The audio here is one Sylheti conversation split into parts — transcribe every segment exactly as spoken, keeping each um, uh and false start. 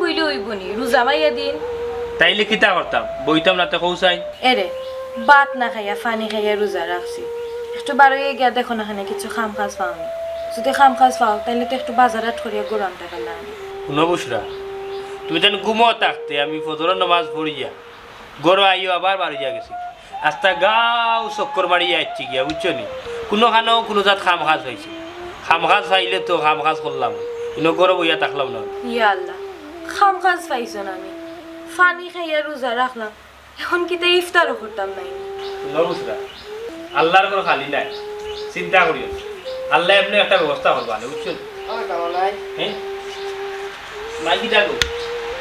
কইলে অইবো নি, রোজা মাইয়া দিন। তাইলে কিতা করতাম? বইতাম না তে কও চাই। এরে, ভাত না খাইয়া, পানি খাইয়া রোজা রাখছি। একটু বারইয়া গিয়া দেখো না কেনে কিছু কাম কাজ পাও নি। যদি কাম কাজ পাও, তাইলে তো একটু বাজার হাট করিয়া গরু আনতে পারলাম। হুনো বুশরা, তুমি যেন ঘুমো থাকতে আমি ফজরর নামাজ পড়িয়া ঘরো আইও আবার বারইয়া গেছি। আস্তা গাঁও চক্কর মারিয়া আইছি গিয়া, বুঝছো নি? কুনুখানো কুনু জাত কাম কাজ পাইছি। কাম কাজ পাইলে তো কাম কাজ করলাম, ইনো ঘরো বইয়া থাকলাম না। ইয়া আল্লাহ, কাম কাজ পাইছো না নি? পানি খাইয়া রোজা রাখলাম, এখন কিতা ইফতারও করতাম নায় নি? হুনো বুশরা, আল্লার ঘর খালি নায়, চিন্তা করিও না। আল্লায় এমনে একটা ব্যবস্থা করবা নে, বুঝছো নি? ওই বাবা নাই। হ্যাঁ? মাই কিতা গো?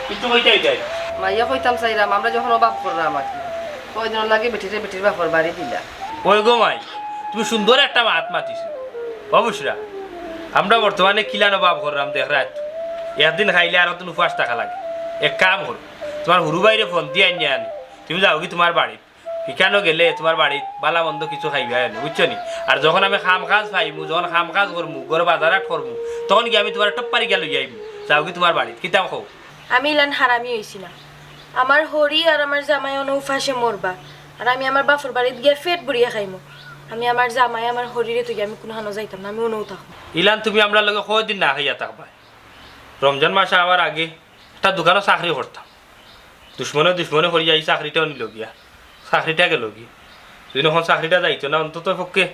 কিচ্ছু কইতায় নায়। মাইয়ে কইতাম চাইরাম, আমরা যখন অভাব কররাম আর কি, কয়দিন লাগি বেটিরে বেটির বাপর বাড়ি দিলা। ওই গো মাই, তুমি সুন্দর একটা মাত মাতিছো। ও বুশরা, আমরা বর্তমানে কিলান অভাব কররাম দেখরায় তো। একদিন খাইলে আরকদিন উপাস থাকা লাগে। এক কাম করো, তুমার হুরু ভাইরে ফোন দিয়া আনিয়া আনি, তুমি যাওগি তুমার বাড়িত। হিকানো গেলে তুমার বাড়িত ভালা মন্দ কিছু খাইবায় আনি, বুঝছো নি? আর যখন আমি কাম কাজ পাইমু, যখন কাম কাজ করমু, ঘরো বাজার হাট করমু, তখন গিয়া আমি তুমারে টপ্পারি গিয়া লইয়া আইমু। যাওগি তুমার বাড়িত, কিতা কও? আমি ইলান হারামি অইছি না। আমার হরি আর আমার জামাই অনো উপাসে মরবা, আর আমি আমার বাপর বাড়িত গিয়া পেট ভরিয়া খাইমু। আমি আমার জামাই, আমার হরিরে থইয়া আমি কুনুখানো যাইতাম না, আমি অনউ থাকমু। ইলান তুমি আমরার লগে কয়দিন না খাইয়া থাকবায়? রমজান মাস আওয়ার আগে একটা দোকানো চাকরি করতাম, দুশমনে দুশমনে করিয়া ই চাকরিটাও নিলো গিয়া, চাকরিটা গেলো গি। যদি অখন চাকরিটা যাইতো না, অন্তত পক্ষে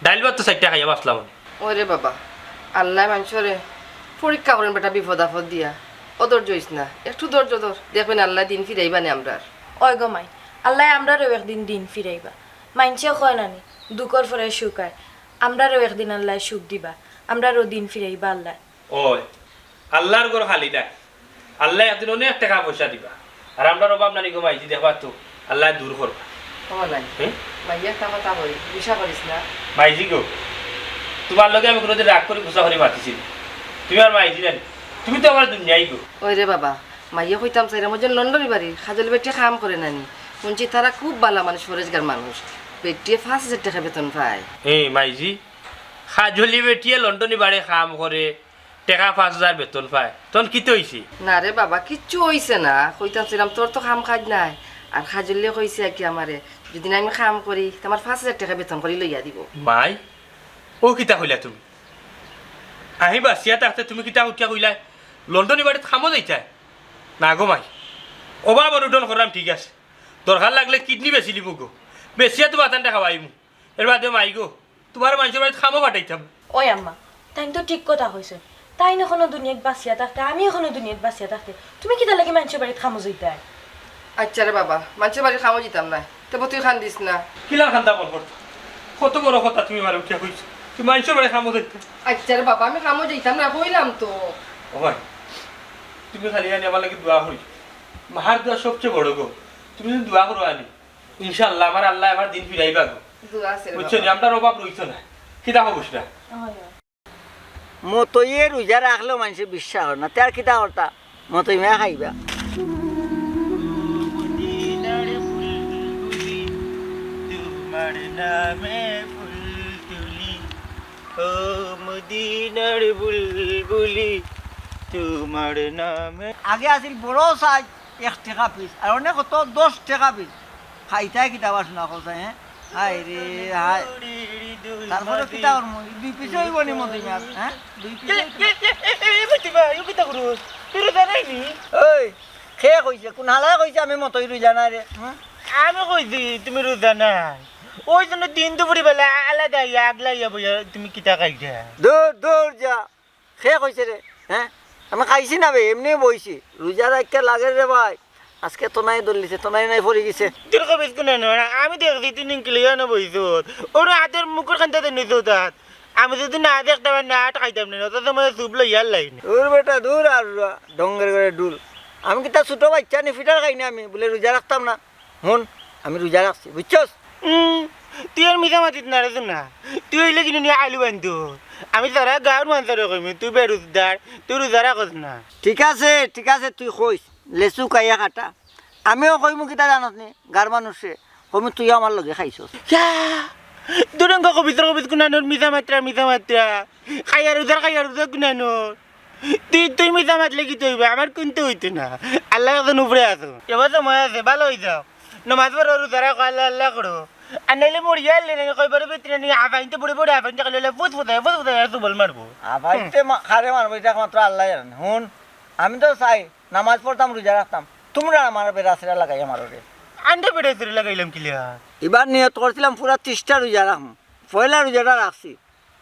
ডাইল ভাত তো চাইরটা খাইয়া বাঁচলাম অনে। ওরে বাবা, আল্লায় মানষরে পরীক্ষা করইন বেটা, বিপদ আপদ দিয়া। অধৈর্য অইস না, একটু ধৈর্য ধর, দেখবে নে আল্লায় দিন ফিরাইবা নে আমরার। ওই গো মাই, আল্লায় আমরারেও একদিন দিন ফিরাইবা। মানষে কয় না নি, দুঃখর পরে সুখ আয়, আমরারেও একদিন আল্লায় সুখ দিবা, আমরারও দিন ফিরাইবা আল্লায়। ওই, আল্লার ঘর খালি নায়। আল্লায় একদিন অনেক টেকা পয়সা দিবা। আর আমরার অভাব নানি গো মাইজি, দেখবা তো, আল্লায় দূর করবা। ও নাই। হুম? মাইজি, একটা কথা কই, গুসা করিস না। মাইজি গো, তুমার লগে আমি কুনুদিন রাগ করি গুসা করি মাতিছি নি? তুমি আমার মাইজি নানি, তুমি তো আমার দুনিয়াই গো। ওই রে বাবা, মাইয়ে কইতাম চাইরাম, ওই যে লন্ডনি বাড়ির কাজলি বেটিয়ে কাম করে নানি, হুনছি তারা খুব ভালা মানুষ, পরেজগার মানুষ, বেটিয়ে পাঁচ হাজার টেকা বেতন পায়। এ মাইজি, কাজলি বেটিয়ে লন্ডনি বাড়ি কাম করে, টেকা পাঁচ হাজার বেতন পায়, তখন কিতা অইছে? না রে বাবা, কিচ্ছু অইছে না। কইতাম চাইরাম, তোর তো কাম কাজ নাই। আর কাজলিয়ে কইছে আর কি আমারে, যদি না আমি কাম করি, তে আমার পাঁচ হাজার টেকা বেতন করি লইয়া দিবো। মাই, ও কিতা কইলা তুমি? আমি বাঁচিয়া থাকতে তুমি কিতা উঠিয়া কইলায় লন্ডনি বাড়িত কামো যাইতায়? না গো মাই, অভাব অনটন কররাম ঠিক আছে, দরকার লাগলে কিডনি বেচিলিমু গো, বেচিয়া তো বাতানটা খাওয়াইমু। এর বাদে মাই গো, তুমারে মানষর বাড়িত কামো পাঠাইতাম। ওই আম্মা, তাইন তো ঠিক কথা কইছইন। তাইন অখনো দুনিয়াত বাঁচিয়া থাকতে, আমি অখনো দুনিয়াত বাঁচিয়া থাকতে, তুমি কিতার লাগি মানষর বাড়িত কামো যাইতায়? আচ্ছা রে বাবা, মানষর বাড়িত কামো যাইতাম না, তে তুই কান্দিস না। কিলা কান্দা বন্ধ কর তো। কত বড় কথা তুমি আমারে উঠিয়া কইছো, তুমি মানষর বাড়িত কামো যাইতায়। আচ্ছা রে বাবা, আমি কামো যাইতাম না, কইলাম তো। ও ভাই, তুমি খালি আনি আমার লাগি দোয়া করি। মার দোয়া সবচেয়ে বড় গো। তুমি যদি দোয়া করো আনি, ইনশাআল্লাহ, আমার আল্লায় আমার দিন ফিরাইবা গো। দোয়া আছে রে বুঝছো নি? বাবা। আমরার অভাব রইতো না। কিতা কও বুঝরা? হয়, হয়। মতইয়ে রোজা রাখলেও মানষে বিশ্বাস করে না, তে আর কিতা করতা? মতই মিয়া খাইবা। মদিনার বুলবুলি, তোমার নামে ফুল তুলি। ও মদিনার বুলবুলি, তোমার নামে। আগে আছিল বড় সাইজ এক টেকা পিস, আর অনেক কত দশ টেকা পিস। খাইতায় কিতা বা শোনা কথা, হ্যাঁ? হায় রে, হায়। তারপরে কিতা করমু? দুই পিসে অইবো নি মতই মিয়ার, হ্যাঁ? দুই পিসে এ, অইবো। এ, এ, এ, এ, মতই মিয়া, ইও কিতা করো? তুই রোজা নাই নি? ওই, কে কইছে? কোন হালায় কইছে আমি মতই রোজা নাই রে? হুম? আমি কইছি তুমি রোজা নাই। ওই জন্য দিন দুপুরি বেলা আলাদা আইয়া, আগলা আইয়া বইয়া তুমি কিতা খাইতা? দূর, দূর যা। কে কইছে রে? হ্যাঁ? আমি খাইছি না বে, এমনি বইছি। রোজা রাখিয়া লাগে রে ভাই। আজকে তো নাই দলিছে, তো নাই নাই পড়ি গেছে। তোর কবিজ কোন আনো? আমি দেখছি তুই নিংকি লইয়া না বইছ। ওর হাতের মুখের খান্তাতে নিত তাত। আমি যদি না দেখতাম আর না আট খাইতাম না, অত সময় চুপ লইয়া লাইন। দূর বেটা, দূর আর ঢঙ্গের করে ডুল। আমি কিতা ছোট বাচ্চা নি, ফিটার খাই না আমি, বলে রোজা রাখতাম না। হুন, আমি রোজা রাখছি, বুঝছস? উম, তুই আর মিছা মাতিস না রে না। তুই অইলে কিনু নিয়া আলু বান্ধু। আমি তারা গাঁওর মানুষরে কইমি, তুই বেরোজদার, তুই রোজা রাখস না। ঠিক আছে, ঠিক আছে, তুই কইস, লেচু কাইয়া কাটা। আমিও কইমু কিতা জানস নি, গাঁওর মানুষে। কইমু তুই আমার লগে খাইছস। ইয়া, দুরঙ্গ কবিতর কবিত কুনানোর মিছা মাত্রা, মিছা মাত্রা। খাইয়া রোজার, খাইয়া রোজা কুনানোর। তুই, তুই মিছা মাতলে কিতা অইবো? আমার কুন্তা অইতো না। আল্লাহ একজন উপরে আছো। এবার সময় আছে, ভালা অই যাও। নমাজ পড়ো, রোজা রাখো, আল্লাহ আল্লাহ করো। আর নাইলে মরিয়া আইলে নাকি কয়বার ভিতরে নি আফাইনতে পড়ে পড়ে আফাইনতে খালি ফুস ফুসায়, ফুস ফুসায় সুবল মারবো। আফাইনতে মা-, খারে মারবো, ইটা একমাত্র আল্লাহ জানইন। হুন, আমি তো চাই নামাজ পড়তাম, রোজা রাখতাম, তুমরা আমার বেড়া ছেড়া লাগাইয়া মারো রে। আন্ডা বেড়া ছেড়া লাগাইলাম কিলা? ইবার নিয়ত করছিলাম পুরা তিশটা রোজা রাখমু। পয়লা রোজাটা রাখছি,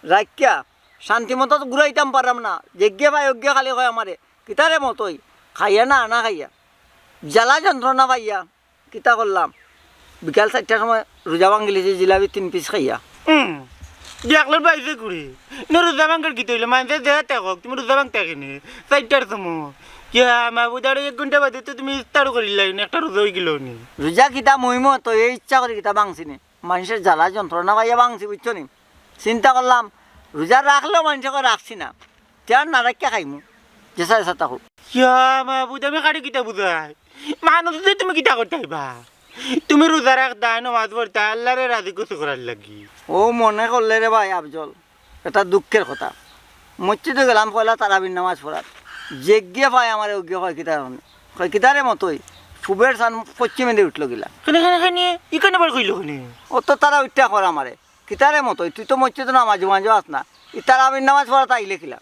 রাখিয়া শান্তি মতো তো ঘুরাইতাম পারলাম না, যেগিয়ে পাই ওগিয়ে খালি কয় আমারে, "কিতারে মতই, খাইয়া না, না খাইয়া, জ্বালা যন্ত্রণা পাইয়া।" কিতা করলাম? বিকাল চাইরটার সময় রোজা ভাঙ্গিলিছি জিলাপি তিন পিস খাইয়া। হুম, দেখলে বাইছে কুড়ি। না রোজা ভাঙ্গার কিতা অইলো? মানষে যে টেকক, তুমি রোজা ভাঙতা কেনে? চাইরটার সময়। কিয়া, মাবুদ, আরো এক ঘন্টা বাদে তো তুমি ইফতার করিলায়, একটা রোজা অইগেলো নি। রোজা কিতা মহিমা তো এই ইচ্ছা করি কিতা ভাঙছি নি। মানষর জ্বালা যন্ত্রণা পাইয়া ভাঙছি, বুঝছো নি? চিন্তা করলাম, রোজা রাখলেও মানষে কয় রাখছি না, তে আর না রাখিয়া খাইমু, যেছা যেছা থাকো। ইয়া মাবুদ, আমি কারে কিতা বুঝাই? মানুষ যে তুমি কিতা করতায় বা? তুমি রোজা রাখতায়, নমাজ পড়তায়, আল্লারে রাজি খুশি করার লাগি। ও মনে করলে রে ভাই আফজল, এটা দুঃখের কথা। মসজিদো গেলাম পয়লা তারাবির নামাজ পড়াত, যেগিয়ে পাই আমারে ওগিয়ে কয় কিতা, কয় কিতারে মতই, পূবের চান পশ্চিমেদি উঠলো গিলা। কেনে, কেনে, কেনে? ইখান আবার কইলো কেনে? ও তো তারা উঠা কর আমারে, কিতারে মতই, তুই তো মসজিদো নামাজ মাঝে আস না, ই তারাবির নামাজ পড়াত আইলে কিলা?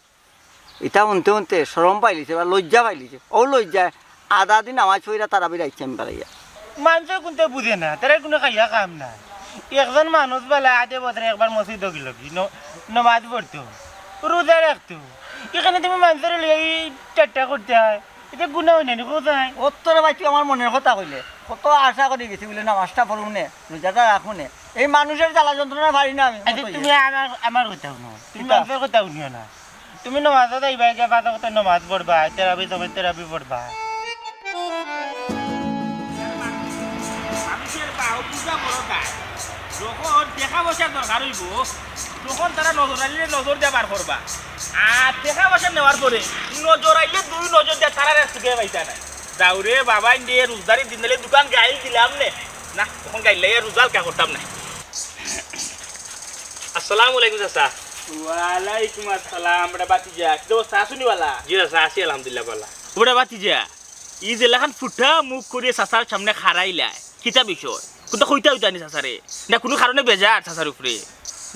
ইতা হুনতে হুনতে শরম পাইলিছে বা লজ্জা পাইলিছে। অউ লজ্জায় আধা দিন নামাজ পড়িয়া তারাবির আইছি আমি বাড়াইয়া। মানষে কুন্তা বুঝে না, তারার কুনু খাইয়া কাম নাই। একজন মানুষ বালা আধে বছরে একবার মসজিদো গেলো গি, ন-, নমাজ পড়তো, রোজা রাখতো। ইখানে তুমি মানষরে লইয়া ই ঠাট্টা করতায়, ইতা গুনা অয় না নি, কোথায়? অত্তরে ভাই তুই আমার মনের কথা কইলে, কত আশা করি গেছি বুলে নামাজটা পড়মু নে, রোজাটা রাখমু নে। এই মানুষর জ্বালা যন্ত্রণা পারি না আমি, আচ্ছা, মতই। তুমি আমার, আমার কথা হুনো, তুমি কিতা? মানষর কথা হুনিও না। তুমি নমাজো যাইবা, গিয়া পাঁচ ওয়াক্ত নমাজ পড়বা, তেরাবি সময় তেরাবি পড়বা। মানুষের বাউ বুঝা বড় কাজ। যখন টেকা পয়সার দরকার অইবো, তখন তারা নজর আইলে নজর দিয়া বার করবা। আর টেকা পয়সা নেওয়ার পরে নজর আইলে দুই নজর দিয়া তারার এক চুকে পাইতা না। যাও রে বাবা, ইন্দে রোজদারি দিন দিলে দোকান গাইল দিলাম নে। না, তখন গাইল লাগিয়া রোজা হালকা করতাম না। আসসালামু আলাইকুম চাচা। ওয়ালাইকুম আসসালাম, বেটা ভাতিজা। কিতা অবস্থা, আছনি বালা? জি চাচা, আছি আলহামদুলিল্লাহ বালা। বেটা ভাতিজা, ই যেলাখান ফুটা মুখ করিয়া চাচার সামনে খাড়াইলায়, কিতা বিষয়? কুন্তা কইতা অইতা নি চাচারে? না কুনু কারণে বেজার চাচার উপরে?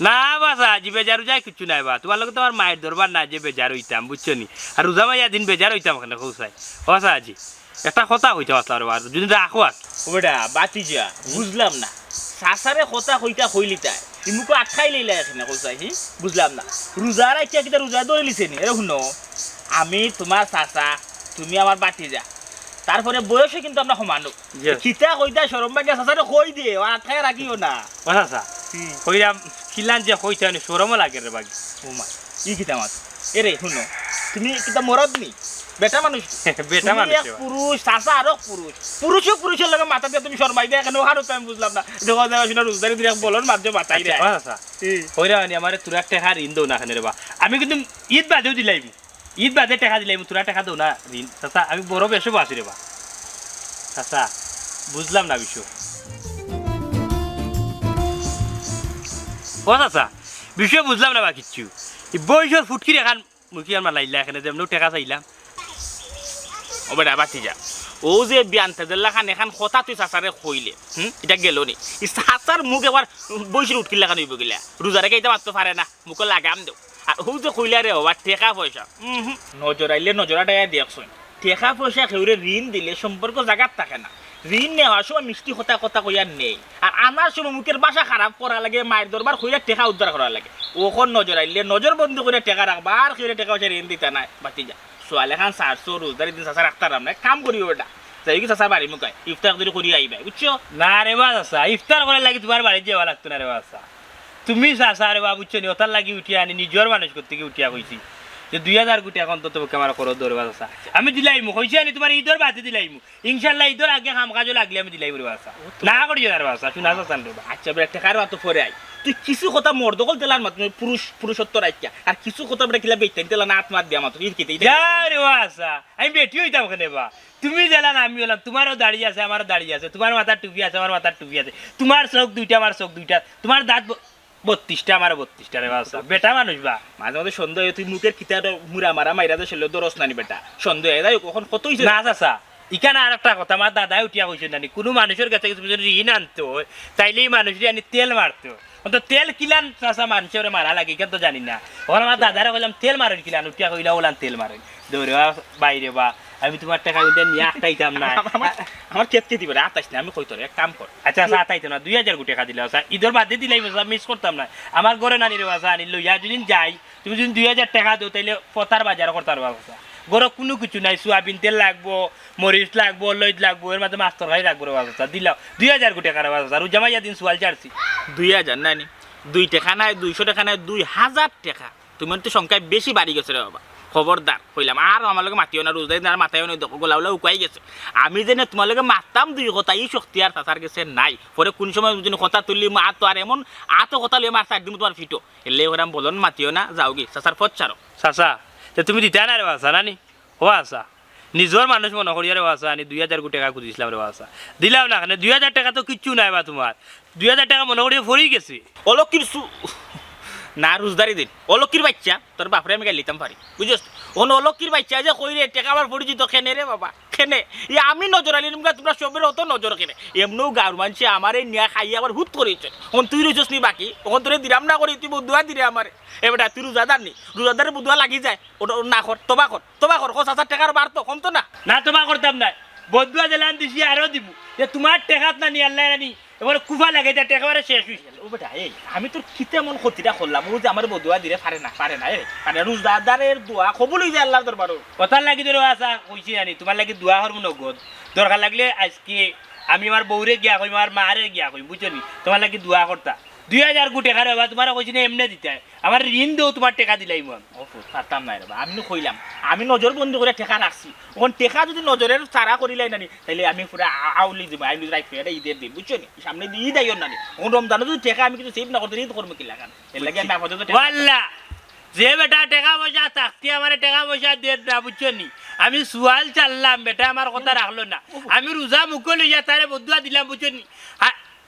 না বা চাচা, আজি বেজার উজার কিচ্ছু নাই বা। তুমার লগে তো আমার মাইর দরবার নাই যে বেজার অইতাম, বুঝছো নি? আর রোজা মাইয়া দিন বেজার অইতাম কেনে, কও চাই। ও চাচা, আজি একটা কথা কইতাম আছলাম রে বা, যদি রাখো আর। ও বেটা, ভাতিজা, বুঝলাম না। চাচারে কথা কইতা কইলিতায়, ই মুখো আটকাইলাইলায় কেনে, কও চাই, হি? বুঝলাম না। রোজা রাখিয়া কিতা রোজা ধরিলিছে নি? এরে হুনো, আমি তুমার চাচা, তুমি আমার ভাতিজা। তারপরে বয়সে কিন্তু আমরা সমান। জি। কিতা কইতায় শরম পাইয়া চাচারে কই দে, ও আটকাইয়া রাখিও না। ও চাচা, হুম। কইরাম, কিলান যে কইতায় নি, শরমও লাগে রে বাগি। ও মা, ই কিতা মাত? এরে, হুনো, তুমি কিতা মরদ নি? বেটা মানুষ। বেটা তুমি মানুষ এক এবার। পুরুষ, চাচা আরক পুরুষ। পুরুষে পুরুষর লগে মাথা দিয়া তুমি শরমাই দেয় কেনে, অখানউ তো আমি বুঝলাম না। দেখো, দেখো, শুনো, রোজদারি দিন এক বলন মারছো মাথায় রে। ও চাচা, হুম। কইরাম নি, আমারে তুরা টেকা ঋণ দেও না কেনে রে বা। আমি কিন্তু ঈদ বাদেও দিলাইমু। ঈদ বাদে টেকা দিলাইমু, তুরা টেকা দেও না ঋণ। চাচা, আমি বড় বেশব আছি রে বা। চাচা, বুঝলাম না বিষয়। ও চাচা, বিষয় বুঝলাম না বা কিচ্ছু। ই বয়সর ফুটকির এখান মুখি আমার লাইলা এখানে যেমন টেকা চাইলাম। ও বেটা, ভাতিজা, অউ যে বিয়ান্তে যেলাখান এখান কথা তুই চাচারে কইলে, হুম, ইটা গেলো নি? ই চাচার মুখ একবার বয়সর উটকির লাখান অইবো গিলা। রোজা রেখে ইতা মাততো পারে না। মুখো লাগাম দেও। আর হউ যে কইলা রে বাবা, টেকা পয়সা। উহুম। নজর আইলে নজর আটাইয়া দেখছইন। টেকা পয়সা কেউরে ঋণ দিলে সম্পর্ক জাগাত থাকে না। ঋণ নেওয়ার সময় মিষ্টি কথা কথা কইয়া নেই। আর আনার সময় মুখের ভাষা খারাপ করা লাগে, মাইর দরবার কইয়া টেকা উদ্ধার করা লাগে। অখন নজর আইলে নজর বন্ধ করিয়া টেকা রাখবা, আর কেউরে টেকা পয়সা ঋণ দিতা নায়। ভাতিজা, সোয়াল এখান সারছো, রোজদারি দিন চাচা রাখতাম না, এক কাম করিও বেটা। যাইগি চাচার বাড়ি মুখায়, ইফতার করি করি আইবায়, বুঝছো? না রে বা চাচা, ইফতার করার লাগি তুমার বাড়িত যাওয়া লাগতো না রে বা চাচা। তুমি চাচা রে বা, বুঝছো নি, অতার লাগি উঠিয়া আনি, নিজর মানুষ করতে গিয়া উঠিয়া কইছি যে দুই হাজার কোটি এখন তো তোমাকে আমার করো দৌড় বা চাচা। আমি দিলাইমু, কইছি আনি তুমার ঈদর বাদে দিলাইমু। ইনশাআল্লাহ ঈদর আগে কাম কাজও লাগলে আমি দিলাইমু রে বা চাচা। না করিও না রে বা চাচা, শুনা চাচা রে বা। আচ্ছা, বেটা, টেকার মাতো পরে আই। তুই কিছু কথা মর্দকল তেলার মাতো, পুরুষ, পুরুষত্ব রাখিয়া। আর কিছু কথা বেটা কিলা বেইতাইন তেলা না আত্মার দিয়া মাতো। ঈদ কিতা, ঈদ যা রে বা চাচা, আমি বেটি অইতাম কেনে বা? তুমি যেলান আমি অইলাম, তুমারও দাড়ি আছে, আমারও দাড়ি আছে, তুমার মাথার টুপি আছে, আমার মাথার টুপি আছে, তুমার চউখ দুইটা, আমার চউখ দুইটা, তুমার দাঁত ব-, বত্রিশটা, আমার বত্রিশটা রে বা চাচা। বেটা মানুষ বা। মাঝে মাঝে সন্দেহ অয়, তুই মুখর কিতা মুড়া মারা মাইরা দে, শরীলো দরস নানি বেটা। সন্দেহ অয়, যাই হোক, অখন কত অইছে? না চাচা, ইখান আর একটা কথা, আমার দাদায় উঠিয়া কইছে নানি, কুনু মানুষর গেছে কিছু কিছু ঋণ আনতো অয়, তাইলে ই মানুষরে আনি তেল মারতো অয়। অখন তো তেল কিলান চাচা মানষে ওরে মারা লাগে, ইখান তো জানি না। অখন আমার দাদারে কইলাম, "তেল মারইন কিলান?" উঠিয়া কইলা, "ওলান তেল মারইন।" দৌড়ে বা, বাইরে বা, আমি তুমার টেকা গুনতে নিয়া আটকাইতাম না। আমার, আমার খেত খেতি করে আতাইস না, আমি কই তোরে, এক কাম কর। আচ্ছা, আচ্ছা, আতাইতো না, দুই হাজার গু টেকা দিলাও চাচা, ইদর বাদে দিলাইমু চাচা, মিস করতাম না। আমার ঘরো নানি রে বা চাচা, আনি লইয়া যদি যাই, তুমি যদি দুই হাজার টেকা দেও, তাইলে পথার বাজার করতাম রে বা চাচা। ঘরো কুনু কিছু নাই, সোয়াবিন তেল লাগবো, মরিচ লাগবো, লইদ লাগবো, এর মাঝে মাছ তরকারি লাগবো রে বা চাচা। দিলাও দুই হাজার গু টেকা রে বা চাচা, রোজা মাইয়া দিন সোয়াল ছাড়ছি। দুই হাজার নানি, দুই টেকা নায়, দুইশো টেকা নায়, দুই হাজার টেকা। তুমি তো সংখ্যায় বেশি বাড়ি গেছো রে বাবা। খবরদার কইলাম, আর আমার লগে মাতিও না, রোজা দিন আর মাতাইও না, দেখো গলা উলা উকাই গেছে। আমি যেনে তুমার লগে মাততাম দুই কথা, ই শক্তি আর চাচার গেছে নাই। পরে কুন সময় যদি কথা তুললি, মা তো আর এমন আতো কথা লইয়া মার চার দিন তুমার ফিটো। এলে ওরাম বলন মাতিও না, যাওগি, চাচার পথ ছাড়ো। চাচা, তে তুমি দিতায় না রে বা চাচা, নানি? ও বা চাচা, নিজর মানুষ মনো করিয়া রে বা চাচা, আনি দুই হাজার গু টেকা খুজিছিলাম রে বা চাচা। দিলাও না কেনে? দুই হাজার টেকা তো কিচ্ছু নাই বা তুমার। দুই হাজার টেকা মনো করিয়া পড়ি গেছে। অলক্ষীর সু-, না, রোজদারি দিন। অলক্ষীর বাইচ্চা, তোর বাপরে আমি গাইল দিতাম পারি। বুঝছস? অখন অলক্ষীর বাইচ্চা যে কই রে, টেকা আমার পরিচিত কেনে রে বাবা? কেনে? ই আমি নজর আলি নিমগা, তুমরা সবর অত নজর কেনে? এমনেউ গাঁওর মানষে আমারে নিয়া খাইয়া আবার হুত করিছে। অখন তুই রইছস নি বাকি, অখন তোরে দিরাম না করি, তুই বদদোয়া দিরে আমারে। এ বেটা, তুই রোজাদার নি? রোজাদারে বদদোয়া লাগি যায়। ওটা, ওটা না কর, তবা কর, তবা কর। কো চাচার টেকার বার তো কমতো না। না, তবা করতাম নায়। বদদোয়া যেলান দিছি আরো দিমু। যে তুমার টেকাত নানি আল্লায় নানি এবারে কুফা লাগাইতা, টেকা বারে শেষ অইছে। ও বেটা, এই, আমি তোর কিতা এমন ক্ষতিটা করলাম? ও যে আমারে বদদোয়া দিরে পারে না, পারে না, এ, পারে না। রোজাদারের দোয়া কবুল অই যায় আল্লার দরবারো। অতার লাগি ধরো আশা কইছি জানি, তুমার লাগি দোয়া করমু নগদ। দরকার লাগলে আইজকে আমি আমার বউরে গিয়া কইমু, আমার মারে গিয়া কইমু, বুঝছো নি? তুমার লাগি দোয়া করতা। দুই হাজার গু টেকা রে বাবা, তুমারে কইছি না এমনে দিতায়। আমার ঋণ দেও, তুমার টেকা দিলাইমু আমি। ও ফুত, পারতাম নায় রে বা। আমি নু কইলাম, আমি নজরবন্দি করিয়া টেকা রাখছি। অখন টেকা যদি নজরের ছাড়া করিলাই নানি, তাইলে আমি পুরা আ-, আউলি দিমু, আউলি রাখতে, এটা ইদের দিন, বুঝছো নি? সামনে দি ইদ আইওর নানি। অখন রমজানো যদি টেকা আমি কিছু save না করতে, ইদ করমু কিলাখান? এর লাগি আমি আপাতত টেকা ওয়াল্লা, যে বেটা টেকা পয়সা থাকতে আমারে টেকা পয়সা দের না, বুঝছো নি? আমি সোয়াল ছাড়লাম, বেটা আমার কথা রাখলো না। আমি রোজা মুখো লইয়া তারে বদদোয়া দিলাম, বুঝছো নি? আ-,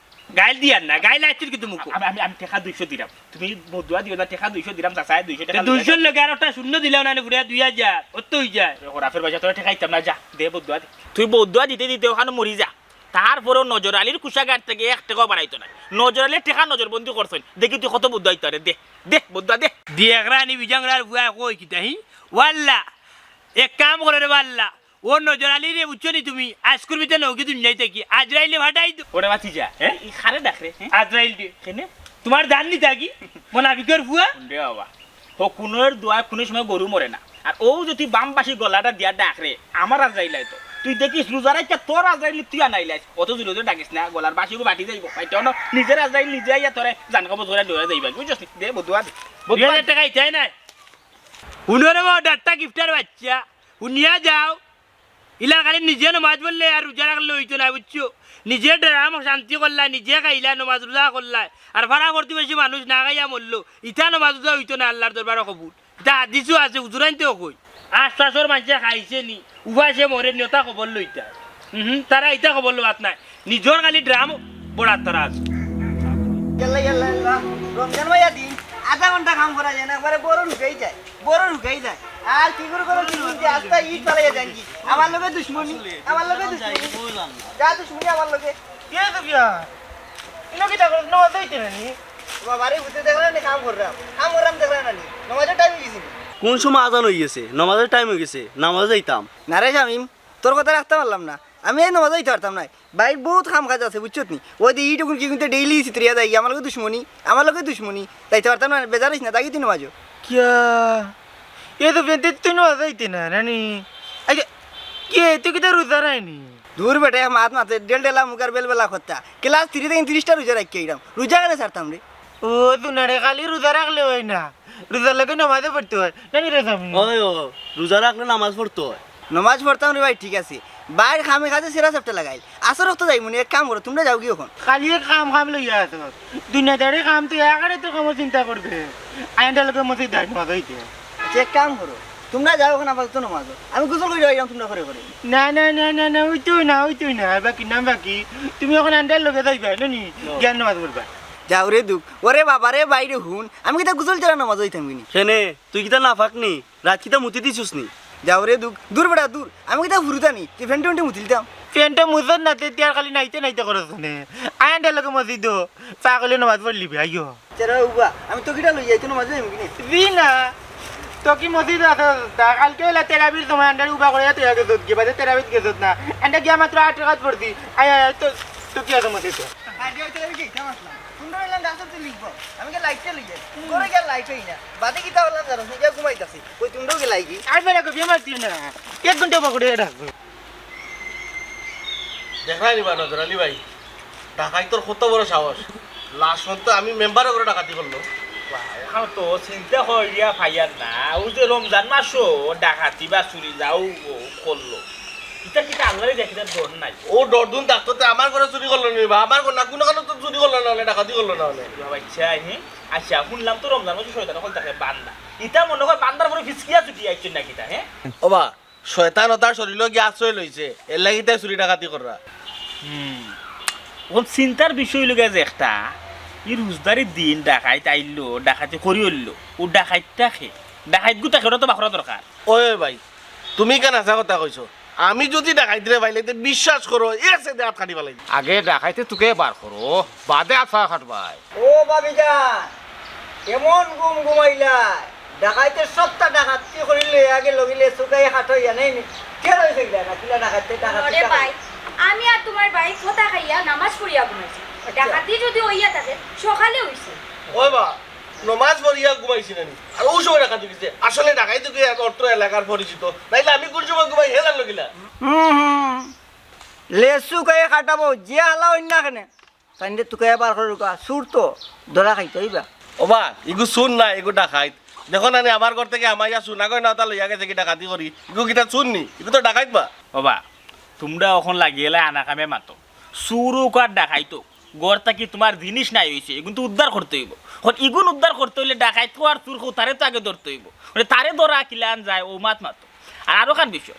গাইল দিয়ার না, গাইল আইছিল কিন্তু মুখো। আমি, আমি, আমি টেকা দুইশো দিরাম। তুমি বদদোয়া দিও না, টেকা দুইশো দিরাম, চাচায় দুইশো টেকা তে লইয়া দুইশোর যাও। লগে আর একটা শূন্য দিলাও না, ফুরিয়া দুই হাজার, অত অই যায়। এ, খরাফের পয়সা তোরে টেকা দিতাম না, যা, দে বদদোয়া দে। তুই বদদোয়া দিতে দিতে অখানো মরি যা। তারপরেও নজর আলীর কুশাগার থাকি এক টেকাও বাড়াইতো নায়। নজর আলীয়ে টেকা নজরবন্দি করছইন। দেখি তুই কত বদদোয়া দিতে পারে, দে, দে, বদদোয়া দে। দেখরা নি বিজাংরার ফুয়া কই কিতা হি? ওয়াল্লা, এক কাম করো রে বাল্লা, ও নজর আলীরে বুঝছো নি তুমি? আইজকুর ভিতরে নৌকি দুনিয়াই থাকি আজরাইলে ফাটাই দো। ওরে বাতি যা, হ্যাঁ? ই কারে ডাকরে, হ্যাঁ? আজরাইলরে। কেনে? তুমার জান নিতা কি? মোনাফিকর ফুয়া? হুন রে বাবা, হকুনর দোয়ায় কুনু সময় গরু মরে না। আর অউ যে তুই বামবাসি গলাটা দিয়া ডাকরে, আমার আজরাইল আইতো। তুই দেখিস রোজা রাখিয়া তোর আজরাইল তুই আনাইলাইস। অত জোরে জোরে ডাকিস না, গলার বাসিগু ফাটি যাইবো। ফাইটে অনো নিজর আজরাইল নিজে আইয়া তোরে জান কবজ করিয়া লইয়া যাইবা। বুঝছস নি? দে বদদোয়া দে। দুই হাজার টেকা ইতায় নাই। হুনো রে বা, ডাক্তার গিফটার বাইচ্চা। হুনিয়া যাও। ইলা খালি নিজে নমাজ পড়লে আর রোজা রাখলে অইতো নায়, বুঝছো? নিজে ডরাম শান্তি করলায়, নিজে খাইলায়, নমাজ রোজা করলায়। আর পাড়া প্রতিবেশী মানুষ না খাইয়া মরলো, ইতা নমাজ রোজা অইতো নায় আল্লার দরবারো কবুল। ইতা হাদিসো আছে, হুজুরাইন্তেও কইন। আশপাশর মানষে খাইছে নি, উপাসে মরে নি, অতা খবর লইতা। হুম, তারা ইতা খবর লওয়াত নায়। নিজর খালি ডরাম বড়াত তারা আছে। ইয়াল্লা, ইয়াল্লা, ইয়াল্লা। রমজান মাইয়া দিন, আধা ঘন্টা কাম করা যায় না, একবারে বড় ঢুকাই যায়। বড় ঢুকাই যায়। আর কি করে করে কি যে আস্তা ইট ফালাইয়া যান কি? আমার লগে দুশমনি, আমার লগে দুশমনি। যা দুশমনি আমার লগে। কে তো বিয়া? ইনো কিতা করে? নমাজ যাইতে না নি? বাবারে, বুঝতে দেখরা না নি, কাম কররাম। কাম কররাম দেখরা না নি? নমাজর টাইম অই গেছে নি? কোন সময় আজান অই গেছে? নমাজর টাইম অই গেছে, নমাজে যাইতাম। না রে শামিম, তোর কথা রাখতাম পারলাম না। আমি এই নমাজে যাইতে পারতাম নায়। বাইর বউত কাম কাজ আছে, বুঝছত নি? অউ যে ইট অগুন কি কিন্তু ডেইলি ছিতরিয়া যায়, আমার লগে দুশমনি, আমার লগে দুশমনি। যাইতে পারতাম না, বেজার অইস না, যাগি তুই নমাজো। কিয়া? এ তো বেন্তে তুই নমাজ যাইতে না, নানি? আইচ্ছা, কে, তুই কিতা রোজা রাখনি? দূর বেটা, মাত মাতে, ডেল ডেলা মুখার বেল বেলা কথা। ক্লাস থ্রি থাকি তিরিশটা রোজা রাখিয়া আইরাম। রোজা কেনে ছাড়তাম রে? ও, তুই না রে, খালি রোজা রাখলে অয় না। রোজার লগে নমাজও পড়তে অয়। নানি রে শামিম? অয়, অয়, রোজা রাখলে নমাজ পড়তে অয়। নমাজ পড়তাম রে ভাই, ঠিক আছে। বাইর কামে কাজে সেরা সেপটা লাগাইল। আসর অক্ত যাইমুনি, এক কাম করো, তুমরা যাওগি অখন। খালি এক কাম কাম লইয়া আছো। দুনিয়াদারি কাম তো একারে তো কামো চিন্তা করবে। আইনটা লোকে মসজিদ যাই নমাজ অইতে। আইচ্ছা, এক কাম করো, তুমরা যাও অখন আপাতত নমাজো। আমি গোসল করিয়া আইরাম তুমরার ঘরে ঘরে। না, না, না, না, না, অইতো না, অইতো না। বাকি নাম বাকি। তুমি অখন আন্ডার লগে যাইবা, নানি? ও। গিয়া নমাজ পড়বা। যাও রে দুখ, ওরে বাবা রে বাইরে হুন, আমি কিতা গুসল ছাড়া নামাজ যাইতাম কিনি? কেনে, তুই কিতা নাপাক নি? রাইত কিতা মুতি দিছস নি? যাও রে দুখ, দূর বেটা দূর, আমি কিতা হুরুতা নি, তুই ফেন্টে উন্টে মুতিলতাম। ফেন্টে মুছত না, তে তিয়ার খালি নাইতে নাইতে করস নে। আয় আন্ডার লগে মসজিদো, পাকলে নামাজ পড়লিবি, আইও। চেরা উবা, আমি তো কিটা লইয়া আইতো নামাজ যাইমু কিনি? জি না, তো কি মসজিদ আছে? দা-, কালকে হইলা তেরাবির সময় আন্ডার উবা করে তেরা গেছত গিয়া, বাদে তেরাবিত গেছত না। আন্ডা গিয়া মাত্র আট রাকাত পড়ছি। আয়, আয়, আয়, তো, তো কি আছে মসজিদে? আগে হয়তো আমি গেইতাম আসলাম। কুন্ডা হইলাম গাছের তুই লিখবো। আমি কি লাইটটা লইয়া? ঘরে গিয়া লাইট হই না। বাদে কিতা হইলাম জানো? নিজে ঘুমাইতাছি। ওই তুমরাও কি লাইকি? আর বেলা কবি আমার দিও না। এক ঘন্টা পকড়ে রাখবো। দেখরায় নি বা নজর আলী ভাই, ডাকাইতর কত বড় সাহস। লাশ তো আমি মেম্বারর ঘরো ডাকাতি করলো। বা, অখান তো চিন্তা করিয়া পাইয়ার না। অউ যে রমজান মাসো ডাকাতি বা চুরি যাও করলো। ইতা কিতা আল্লারে দেখিতে ডর নাই? অউ ডর দুন থাকতো তে আমার ঘরো চুরি করলো নি বা? আমার ঘরো না, কুনু কারণে তো চুরি করলো না অনে, ডাকাতি করলো না অনে। বাবা, আচ্ছা, হে? আচ্ছা, হুনলাম তো রমজান মাসো শয়তান অকল থাকে বান্দা। ইতা মনো কয় বান্দার ঘরো ফিসকিয়া চুরি আইছে না কিতা, হে? ও বা, শয়তান অতার শরীলো গিয়া আশ্রয় লইছে, এরলাগি তাই চুরি ডাকাতি কররা। হুম। অখন চিন্তার বিষয় অইলো গিয়া যে একটা, ই রোজদারির দিন ডাকাইত আইলো, ডাকাতি করি অইলো, অউ ডাকাইতটা কে? ডাকাইত গুতা কেউটা তো বাখরা দরকার। ওই, ওই ভাই, তুমি কেন হাছা কথা কইছো? আমি যুদি ডাকাইতরে পাইলাই তে বিশ্বাস করো, এর সাথে আত কাটি ফালাই। আগে ডাকাইতে তুকে বার করো, বাদে আত কাটবায়। ও ভাবিজান, এমন ঘুম ঘুমাইলা, ডাকাইতে সবটা ডাকাতি করিলে আগে লগিলে চুকাই হাত হইয়া নেই নি। কে রইছে গিলা না কিলা ডাকাইতে ডাকাতি ওরে ডাকাতি। ভাই, আমি আর তোমার ভাই কথা খাইয়া নামাজ পড়িয়া ঘুমাইছি। আচ্ছা। ডাকাতি যদি হইয়া থাকে, সকালে হইছে। ওই বা, নমাজ পড়িয়া ঘুমাইছি না নি? আর অউ সময় ডাকাতি হইছে। আসলে ডাকাইত কি এক অত্র এলাকার পরিচিত। নাইলে আমি কোন সময় ঘুমাই হে জানলো কিলা? হুম, হুম। লেসু কাইয়া কাটাবো, যে হালা অইন না কেনে। তাইনরে তুকাইয়া বার করো রুকা, চুর তো, ধরা খাইতো অইবা। ওবা, ইগু চুর না, ইগু ডাকাইত। দেখো না নি, আমার ঘর থাকি হামাইয়া সোনা গয়না অতা লইয়া গেছে কি ডাকাতি করি। ইগু কিতা চুর নি? ইগু তো ডাকাইত বা। ওবা, তুমরা অখন লাগিয়া এলা আনা কামে মাতো। চুর অউক আর ডাকাইত অউক, ঘর থাকি তুমার জিনিস নাই অইছে, ইগুন তো উদ্ধার করতে অইবো। অখন ইগুন উদ্ধার করতে অইলে ডাকাইত কো আর চুর কো তারে তো আগে ধরতে অইবো। মানে তারে ধরা কিলান যায়, অউ মাত মাতো। আর আরোখান বিষয়,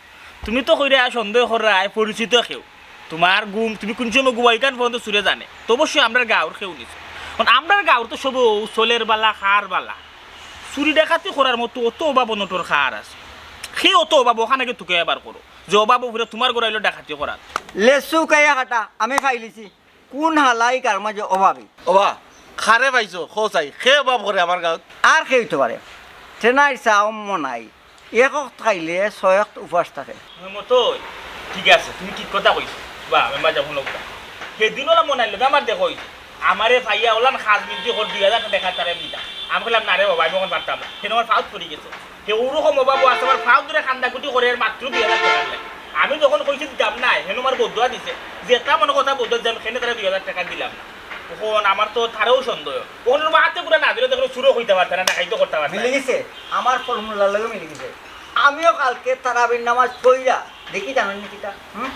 তুমি তো কইরায় সন্দেহ কররায় পরিচিত কেউ। তুমার ঘুম, তুমি কুন সময় ঘুমাও ইখান পর্যন্ত চুরে জানে। তো অবশ্যই আমরার গাঁওর কেউ নিছে। অখন আমরার গাঁওর তো সবউ চলের বালা, খার বালা। চুরি ডাকাতি করার মতো অত অভাব অনটন কার আছে? কে অত অভাব, অখান আগে তুকাইয়া বার করো। যে অভাব উপরে তুমার ঘরো আইলো ডাকাতি করার। লেসু কাইয়া কাটা, আমি পাইলিছি। কুন হালায় গাঁওর মাঝে অভাবী? ওবা, কারে পাইছো, কও চাই, কে অভাব করে আমার গাঁওত? আর কে অইতো পারে? টেনাইর চাও মনাই, এক অক্ত খাইলে ছয় অক্ত উপাস থাকে। মতই, ঠিক আছে, তুমি ঠিক কথা কইছো। বা, মেম্বার সাব, হুনো কথা। হেদিন অলা মনাইর লগে আমার দেখা অইছে। আমারে পাইয়া অলান খাজ মিনতি কর দুই হাজার টেকা তারে দিতা। আমি কইলাম, "না রে বাবা, আমি অখন পারতাম না।" হেন আমার পাওত পড়ি গেছে। হে অউরকম অভাবও আছে, আমার পাও ধরে কান্দাকুটি করে এর মাত্র দুই হাজার টেকার লাগি। আমি যখন কইছি দিতাম না, হেন আমার বদদোয়া দিছে। যেটা মনে কথা বদদোয়া দিছে, আমি কেনে তারে দুই হাজার টেকা দিলাম না। অখন আমার তো তারেও সন্দেহ। অখন ওর মাতে পুরা না দিলে তো চুরও কইতা পারতা না, ডাকাইতও করতা পারতা না। মিলি গেছে, আমার ফর্মুলার লগে মিলি গেছে। আমিও কালকে তারাবির নামাজ পড়িয়া দেখি, জানো নি কিতা? হুম?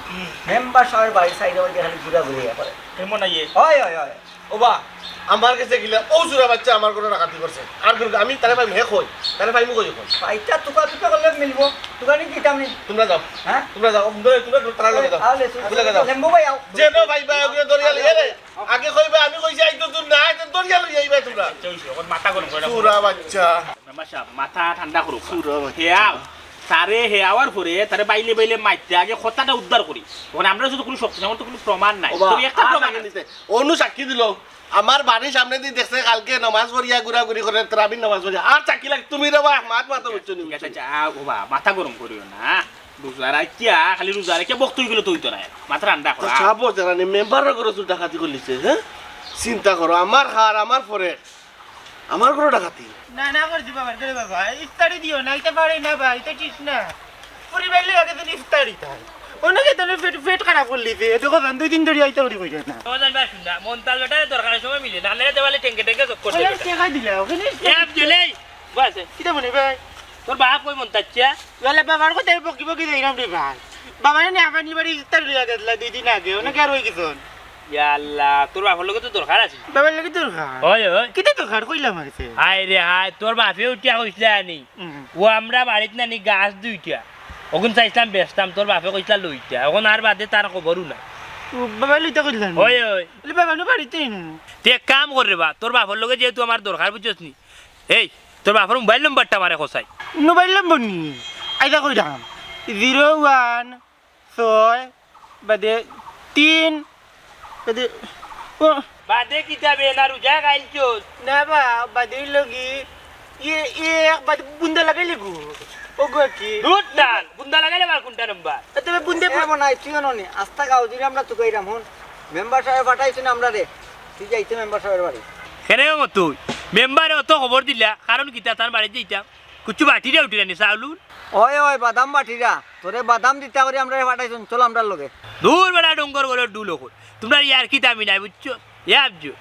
মেম্বার সাবর বাড়ির সাইডে অউ যে খালি ঘুরাঘুরি করে। কেমন আইয়ে? অয়, অয়, অয়। ওবা, আমার গেছে গিলা, অউ চুরা বাইচ্চা আমার ঘরো ডাকাতি করছে। আর কেউ, আমি তারে পাইমু, হে কই? তারে পাইমু কই অখন? পাইতা তুকা তুকা করলে মিলবো। তুকা নি দিতাম নি। তুমরা যাও। হ্যাঁ? তুমরা যাও। তুমরা, তুমরা তারার লগে যাও। আও, লেসু, তুমরা যাও। লেম্বু ভাই, আও। যেন ভাই ভাই, ওগুলো ধরিয়া লইয়া রে। আগে কইবা, আমি কইছি, আইতো তুই না, আইতো ধরিয়া লইয়া আইবা তুমরা। আচ্ছা, অইছে, অখন মাথা গরম করে না। চুরা বাইচ্চা। মেম্বার সাব, মাথা ঠান্ডা করো। চুরা বাইচ্চা। হে আও। তারে হে আওয়ার পরে তারে বাইলে বাইলে মাইতে আগে কথাটা উদ্ধার করি। অখন আমরার যুদি কুনু শক্তি নাই, আমার তো কুনু প্রমাণ নাই। ওবা, তবে একটা আর প্রমাণ লাগে আছে। নিতে। অনু সাক্ষী দিল, আমার বাড়ির সামনেদি দেখছে কালকে নামাজ পড়িয়া ঘুরাঘুরি করে, তারাবির নামাজ পড়িয়া। আর সাক্ষী লাগে তুমি রে বা, মাত মাতো বুঝছো নি, ঠিক আছে, বুঝছো নি? আচ্ছা, আ, ওবা, মাথা গরম করিও না। রোজা রাখিয়া, খালি রোজা রাখিয়া বক্ত অইগেলে তো অইতো নায়। মাথা ঠান্ডা করো। তো সাবর জানানি মেম্বারর ঘরো চুর ডাকাতি করলিছে, হ্যাঁ? চিন্তা করো, আমার খার, আমার পরে। আমার ঘরো ডাকাতি? না, না করছি বাবার ঘরে বাবা। ইফতারি দিও না, ইতা পারি না বা, ইতা ঠিক না। পরিবার লইয়া গেছে ইফতারি তাই। অনেকে তো পেট, পেট খারাপ করলিছে। দেখো জান, দুই দিন ধরি ইফতারি করি না। ও জান ভাই, শুন না, মন্তাজ বেটারে দরকারের সময় মিলে, নাহলে তো বলে টেঙ্গে টেঙ্গে চক্কর ওই দেয় আর বেটা। টেকা দিলা, ওখানে এ আব্দুল, এই, বল আছে। কিতা মনে ভাই? তোর বাপ কই মন্তাজ চা? বলে বাবার কথা বকি বকি যাইলাম রে ভাই। বাবারে নিয়া আবার নিবার ইফতারি লইয়া গেছলা দুই দিন আগে, অনেকে আর অই গেছন। ইয়া আল্লাহ, তোর বাপর লগে তো দরকার আছে। বাবার লগে দরকার? অয়, অয়। কিতা দরকার কইলাম আগে? হায় রে হায়, তোর বাপে উঠিয়া কইছলা আনি। হুম। ও আমরা বাড়িত নানি গাছ দুইটা। অগুন চাইছলাম বেচতাম, তোর বাপে কইছলা লইতা। অখন আর বাদে তার খবরও নাই। ও, বাবা লইতা কইলা নি? ওই, ওই। বলে, "বাবা নু বাড়িত নাই নু।" তুই এক কাম কর রে বা, তোর বাপর লগে যেহেতু আমার দরকার, বুঝছস নি? এই, তোর বাপর মোবাইল নম্বরটা আমারে কছাই। মোবাইল নম্বর নি? আইতা কইরাম। জিরো ওয়ান ছয় বাদে তিন বাদে, ও। বাদে কিতা বে, না রোজা খাইলছস? না বা, বাদে অইলো কি, ইয়ে, ইয়ে, এক বাদে বুন্দা লাগাইলে গো। ও গো কি? দুধ ডাল, বুন্দা লাগাইলে আবার কোনটা নম্বর? এ, তবে বুন্দে এ, মনে হয়, তুইও ননি, আস্তা গাও জুড়ে আমরা তুকাইরাম, হুন। মেম্বার সাহেব পাঠাইছইন আমরারে, তুই যাইতে মেম্বার সাহেবের বাড়ি। কেনে গো তুই? মেম্বারে অত খবর দিলা, কারণ কিতা তান বাড়িত যাইতাম? কুচ্ছু বাটিরা উঠিরা নি চাউলুন? ওই, ওই, বাদাম বাটিরা, তোরে বাদাম দিতা করি আমরারে পাঠাইছইন, চল আমরার লগে। দূর বেটা ডঙ্গর গরর ডুল অকল। তুমরার ইয়ার কিতা আমি নাই, বুঝছো? এ আবজু,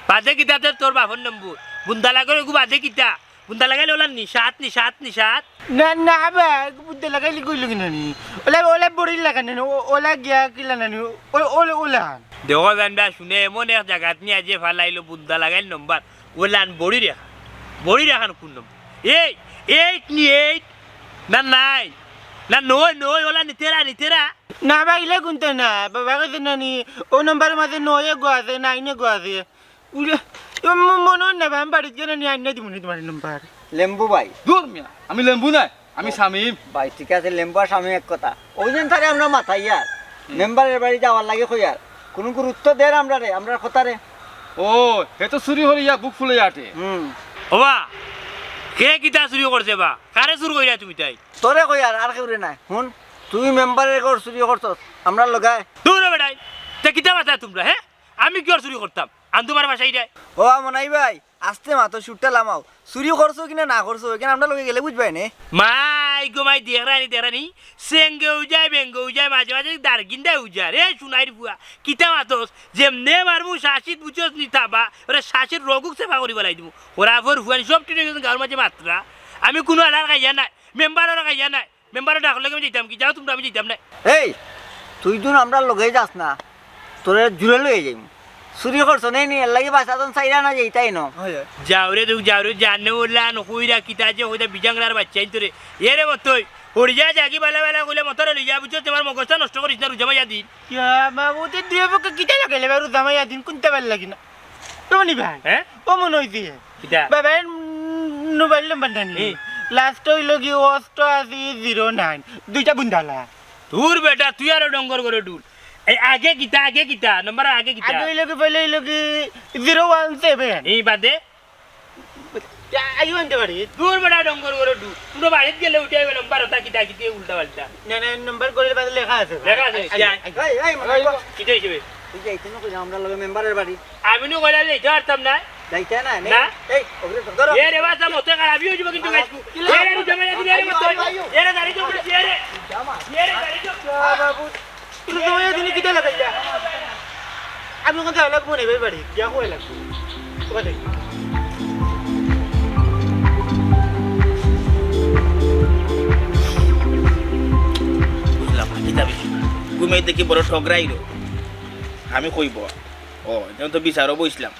বাদে কিতা তোর, তোর বাপর নম্বর। বুন্দা লাগর এগু বাদে কিতা? বুন্দা লাগাইলে ওলা নিশাত, নিশাত, নিশাত। না, না, আবার বুন্দা লাগাইলে কইলো কি নানি? ওলা, ওলা বড়ি লাগা নানি, ও-, ওলা গিয়া কিলা নানি, ও-, ও-, ওলা, ওলা। দেখো জানবা, শুনে এমন এক জাগাত নিয়া যে ফালাইলো বুন্দা লাগাইল নম্বর, ওলান বড়ি রেখা, বড়ি রেখান কোন নম্বর? এই, এইট নি এইট, না নাইন, না নয়, নয়, ওলা নিতেরা, নিতেরা। না বা, ইলা গুনতে না, বাবা কইছে নানি, ও নম্বরের মাঝে নয় এগো আছে, নাইন এগো আছে। উড়ে, ম-, মনে হয় না বা, আমি বাড়িত গেলে নিয়া আইনা দিমু নি তোমার নম্বর। লেম্বু ভাই। দূর মিয়া, আমি লেম্বু নায়, আমি শামিম। ভাই, ঠিক আছে, লেম্বু আর শামিম এক কথা। ওই দিন তারে আমরা মাতাইয়ার, হুম। মেম্বারের বাড়ি যাওয়ার লাগি কইয়ার। কোনো গুরুত্ব দের আমরারে, আমরার কথারে। ও, হে তো চুরি করিয়া বুক ফুলে আটে। হুম। ওবা, কে কিতা চুরি করছে বা? কারে চুর কইরা তুমি তাই? তোরে কইয়ার, আর কেউরে নায়। হুন, তুই মেম্বারের ঘর চুরি করছস, আমরার লগে আয়। দূর বেটাই, তে কিতা মাতা তুমরা, হে? আমি কিওর চুরি করতাম? আন তোমার বাসায় রে। ও মনাই ভাই, আস্তে মাতো, সুরটা লামাও। চুরি করছো কিনা না করছো, এখানে আমরার লগে গেলে বুঝবায় নে। মাই গো মাই, দেখরানি, দেখরানি, সেঙ্গেও যায়, বেঙ্গেও যায়, মাঝে মাঝে দারগিন্দায়ও যায়। রে সোনাইর ফুয়া, কিতা মাতস? যেমনে মারমু শাসিত বুঝছস নি থাবা, ওরে শাসির রগুক সেবা করি বেলাই দিমু। ওরা ফর ফুয়ানি সব টিনে গেছেন গাঁওর মাঝে মাতরা। আমি কুনু আলার খাইয়া নাই, মেম্বারর খাইয়া নাই। মেম্বারে ডাকলে আমি যাইতাম কি? যাও তুমরা, আমি যাইতাম না। এই, তুই যুন আমরার লগে যাস না, তোরে জুরে লইয়া যাইমু। চুরি করছো নে নি, এর লাগি বাসাতন চাইরা না যাইতাই ন। যাও রে, তুই যাও রে, জানে ওলা, নকইরা, কিতা যে কইতা, বিজাংরার বাচ্চা ইন তোরে। এ রে মতই, হরিয়া যাগি বালা বালা কইলে মতরে লইয়া, বুঝছো, তোমার মগজটা নষ্ট করিস না, রোজা মাইয়া দিন। ইয়া বাবু, তে দুই পক্ষে কিতা লাগাইলে বা, রোজা মাইয়া দিন, কুনটা ভালা লাগে না? ও মনি ভাই, হ্যাঁ? ও মনে হইছে। কিতা? বাবা, এর, উম, মোবাইল নাম্বার জানি। হুম। লাস্ট হইল কি অষ্টআশি জিরো নাইন। দুইটা বুন্দালা। দূর বেটা, তুই আরো ডঙ্গর করে ডুল। এই আগে কিতা, আগে কিতা? নাম্বার আগে কিতা? আগে হইল কি, পয়লা হইল কি জিরো ওয়ান সেভেন। এই বাদে? আইও আনতে পারি। দূর বেটা, ডঙ্গর করে ডুল। তুই তো বাড়িত গেলে উঠে আইবে নাম্বার, ওটা কিতা কিতা উল্টা পাল্টা। না, না, নাম্বার করে বাদে লেখা আছে। লেখা আছে, আই, আই, যা। আই, আই, আই, মনে হয়। কিতা হইছে বে? তুই যাইতে না কই, আমরা লগে মেম্বারের বাড়ি। আমি নু কইলে যাইতে পারতাম না। যাইতে না, নে। না। এই, ওগুলো তো ধরো। এ রে বাচ্চা, মতে খারাপই হইব কিন্তু আইয়া, গাইছকু। কি এ রে, লাগে? রুজা মাইয়া দিলে, এ রে আইও, মতে। আইও, আইও। এ রে, দাঁড়ি তো, এ রে। জামা। এ রে, দাঁড়ি তো। যা বাবু, রুজা মাইয়া দিলে কিতা লাগাইলা? আমি ওখান থেকে লাগবো না, ভাই, বাড়ি। যা কই লাগবো। ওখানে। বুঝলাম না, কিতা বিষয়? ঘুমে দেখি বড় ঠগরাইলো। আমি কইব, ও, এখানে তো বিচারও বইছিলাম।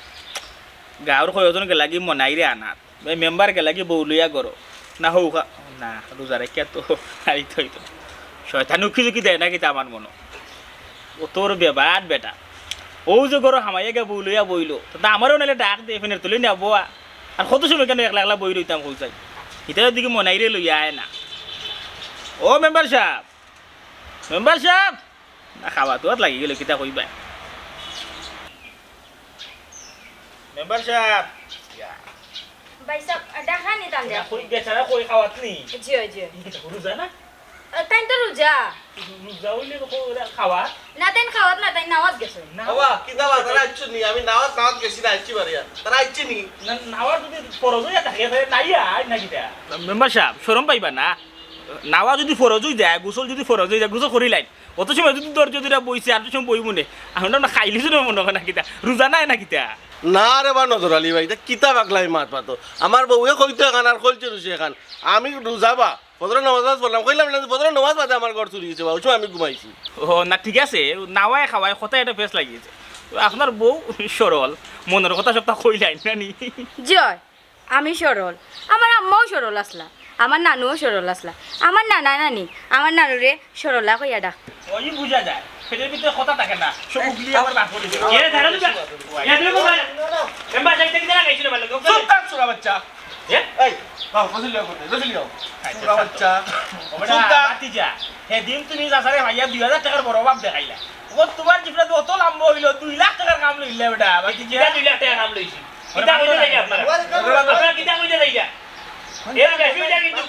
গাঁওর কয়জন গেলাগি মনাইরে আনাত। ভাই, মেম্বার গেলাগি বউ লইয়া গরো। না হউ খা-, না, রোজা রাখিয়া তো আইতে হইতো। শয়তান উকি ঝুঁকি দেয় না কিতা আমার মনো। ও তোর বেবাদ বেটা। ও যে গরো হামাইয়া গিয়া বউ লইয়া বইলো। তো আমারও নাইলে ডাক দে, ফেনের তুলে নিয়া বওয়া। আর কত সময় কেন একলা একলা বই রইতাম কই চাই। ইতা দিকে মনাইরে লইয়া আয় না। ও মেম্বার সাহেব, মেম্বার সাহেব, না খাওয়া তো আর লাগি গেল, কিতা কইবা? মেম্বার সাহেব। ইয়া। ভাই সাহেব, ডাকা নি তান ইয়া, দেখো। কই বেচারা কই খাওয়াত নি? জি, জি। ইটা রোজা না? আ, তাইন তো রোজা। রোজা হইলে তো কই ওরা খাওয়াত? না, তাইন খাওয়াত না, তাইন নাওয়াত গেছে। না। বাবা, কি দাবা, তারা আইছো নি? আমি নাওয়াত, নাওয়াত গেছি না, আইছি বাড়িয়া। তারা আইছে নি? না, নাওয়াত যদি ফরজ হইয়া থাকে, তাহলে নাই আর না কিতা? মেম্বার সাহেব, শরম পাইবা না। নাওয়াত যদি ফরজ হই যায়, গোসল যদি ফরজ হই যায়, গোসল করিলাইন। অত সময় যদি ধৈর্য ধরে বইছে, আর সময় বইমু নে। এখন আমরা খাইলি শুনে মনে হয় না কিতা? রোজা নাই না কিতা? না রে বা নজর আলী ভাই, ইতা কিতা পাগলামি মাত মাতো? আমার বউয়ে কইতো এখান আর কইছে রুচি এখান। আমি রোজা বা, ফজরের নামাজ বাদ পড়লাম, কইলাম না যে ফজরের নামাজ বাদে আমার ঘর চুরি হইছে বা, ওই সময় আমি ঘুমাইছি। ও না, ঠিক আছে, নাওয়ায় খাওয়ায় কথায় একটা ফেস লাগিয়েছে। আপনার বউ সরল, মনের কথা সবটা কইলাইন না নি? জি অয়। আমি সরল, আমার আম্মাও সরল আসলা, আমার নানুও সরল আসলা, আমার নানা নানি আমার নানুরে সরলা কইয়া ডাক। ওই বুঝা যায়, পেটর ভিতরে কথা থাকে না, সব উগলি আবার বার করে দিবে। এরে, ধারা দিবা। এ, তুমি কোথায়? মেম্বার সাহেব, থেকে জানা গেছিল, ভালো লোক। চুপ থাক, চুরা বাচ্চা। এ? এই, বাবা, রসুল যাও কোথায়? রসুল যাও। আচ্ছা, চুরা বাচ্চা। ও বেটা, চুপ থাক। বাতি যা। সেদিন তুমি চাচারে ভাইয়া দুই হাজার টাকার বড় ভাব দেখাইলা। ও তোমার জিফরা তো অত লম্বা হইলো, দুই লাখ টাকার কাম লইলে বেটা। বাতি যা। দুই লাখ টাকার কাম লইছি। কিতা কইতে যাইগা আপনারা? আপনারা কিতা কইতে যাইগা? এর বেশি হইয়া কিন্তু,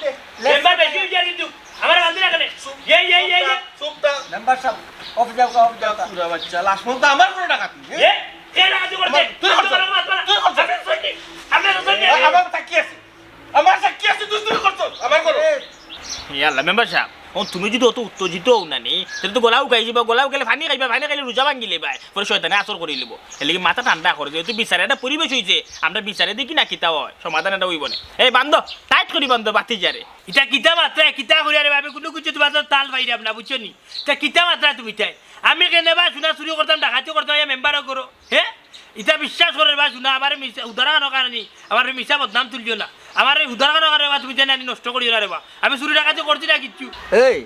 মেম্বার বেশি হইয়া কিন্তু। আমারে বান্ধি রাখেন। চুপ, এই, এই, এই, এই। চুপ থাক। মেম্বার সাহেব, অফিস যাও, অফিস যাও। চুরা বাচ্চা, লাশ মন তো আমার কোনো ডাকাতি। এ? কে ডাকাতি করছে? তুই করছস। তুই করছস। আপনার সঙ্গে, আপনার সঙ্গে। আমার সাক্ষী আছে। আমার সাক্ষী আছে, তুই, তুই করছস। আমার করো। এ আল্লাহ, মেম্বার সাহেব, ও তুমি যদি অত উত্তেজিত হও না নি, তাহলে তো গলা উকাই যাবা, গলা উকাইলে পানি খাইবা, পানি খাইলে রোজা ভাঙ্গিলে ভাই, পরে শয়তানে আসর করি লিব। এর লাগি মাথা ঠান্ডা করো, যেহেতু বিচারে একটা পরিবেশ হইছে, আমরা বিচারে দেখি না কিতা হয়, সমাধান এটা হইব না। এই বান্ধ, টাইট করি বান্ধ, বাতি যারে। ইটা কিতা মাতরা, কিতা করি আরে ভাই, আমি কুনু কিছু তুমার তাল পাইরাম না, বুঝছো নি? ইটা কিতা মাতরা তুমি তাই? আমি কেনে বা সোনা চুরি করতাম, ডাকাতি করতাম, ইয়া মেম্বারও করো, হে? ইটা বিশ্বাস করো রে বা সোনা, আমারে মিছা, উদাহরণ কারণে, আমারে মিছা বদনাম তুলিও না। আমারে উদাহরণ কারণে বা তুমি জানি নষ্ট করিও না রে বা। আমি চুরি ডাকাতি করছি না কিচ্ছু। এই,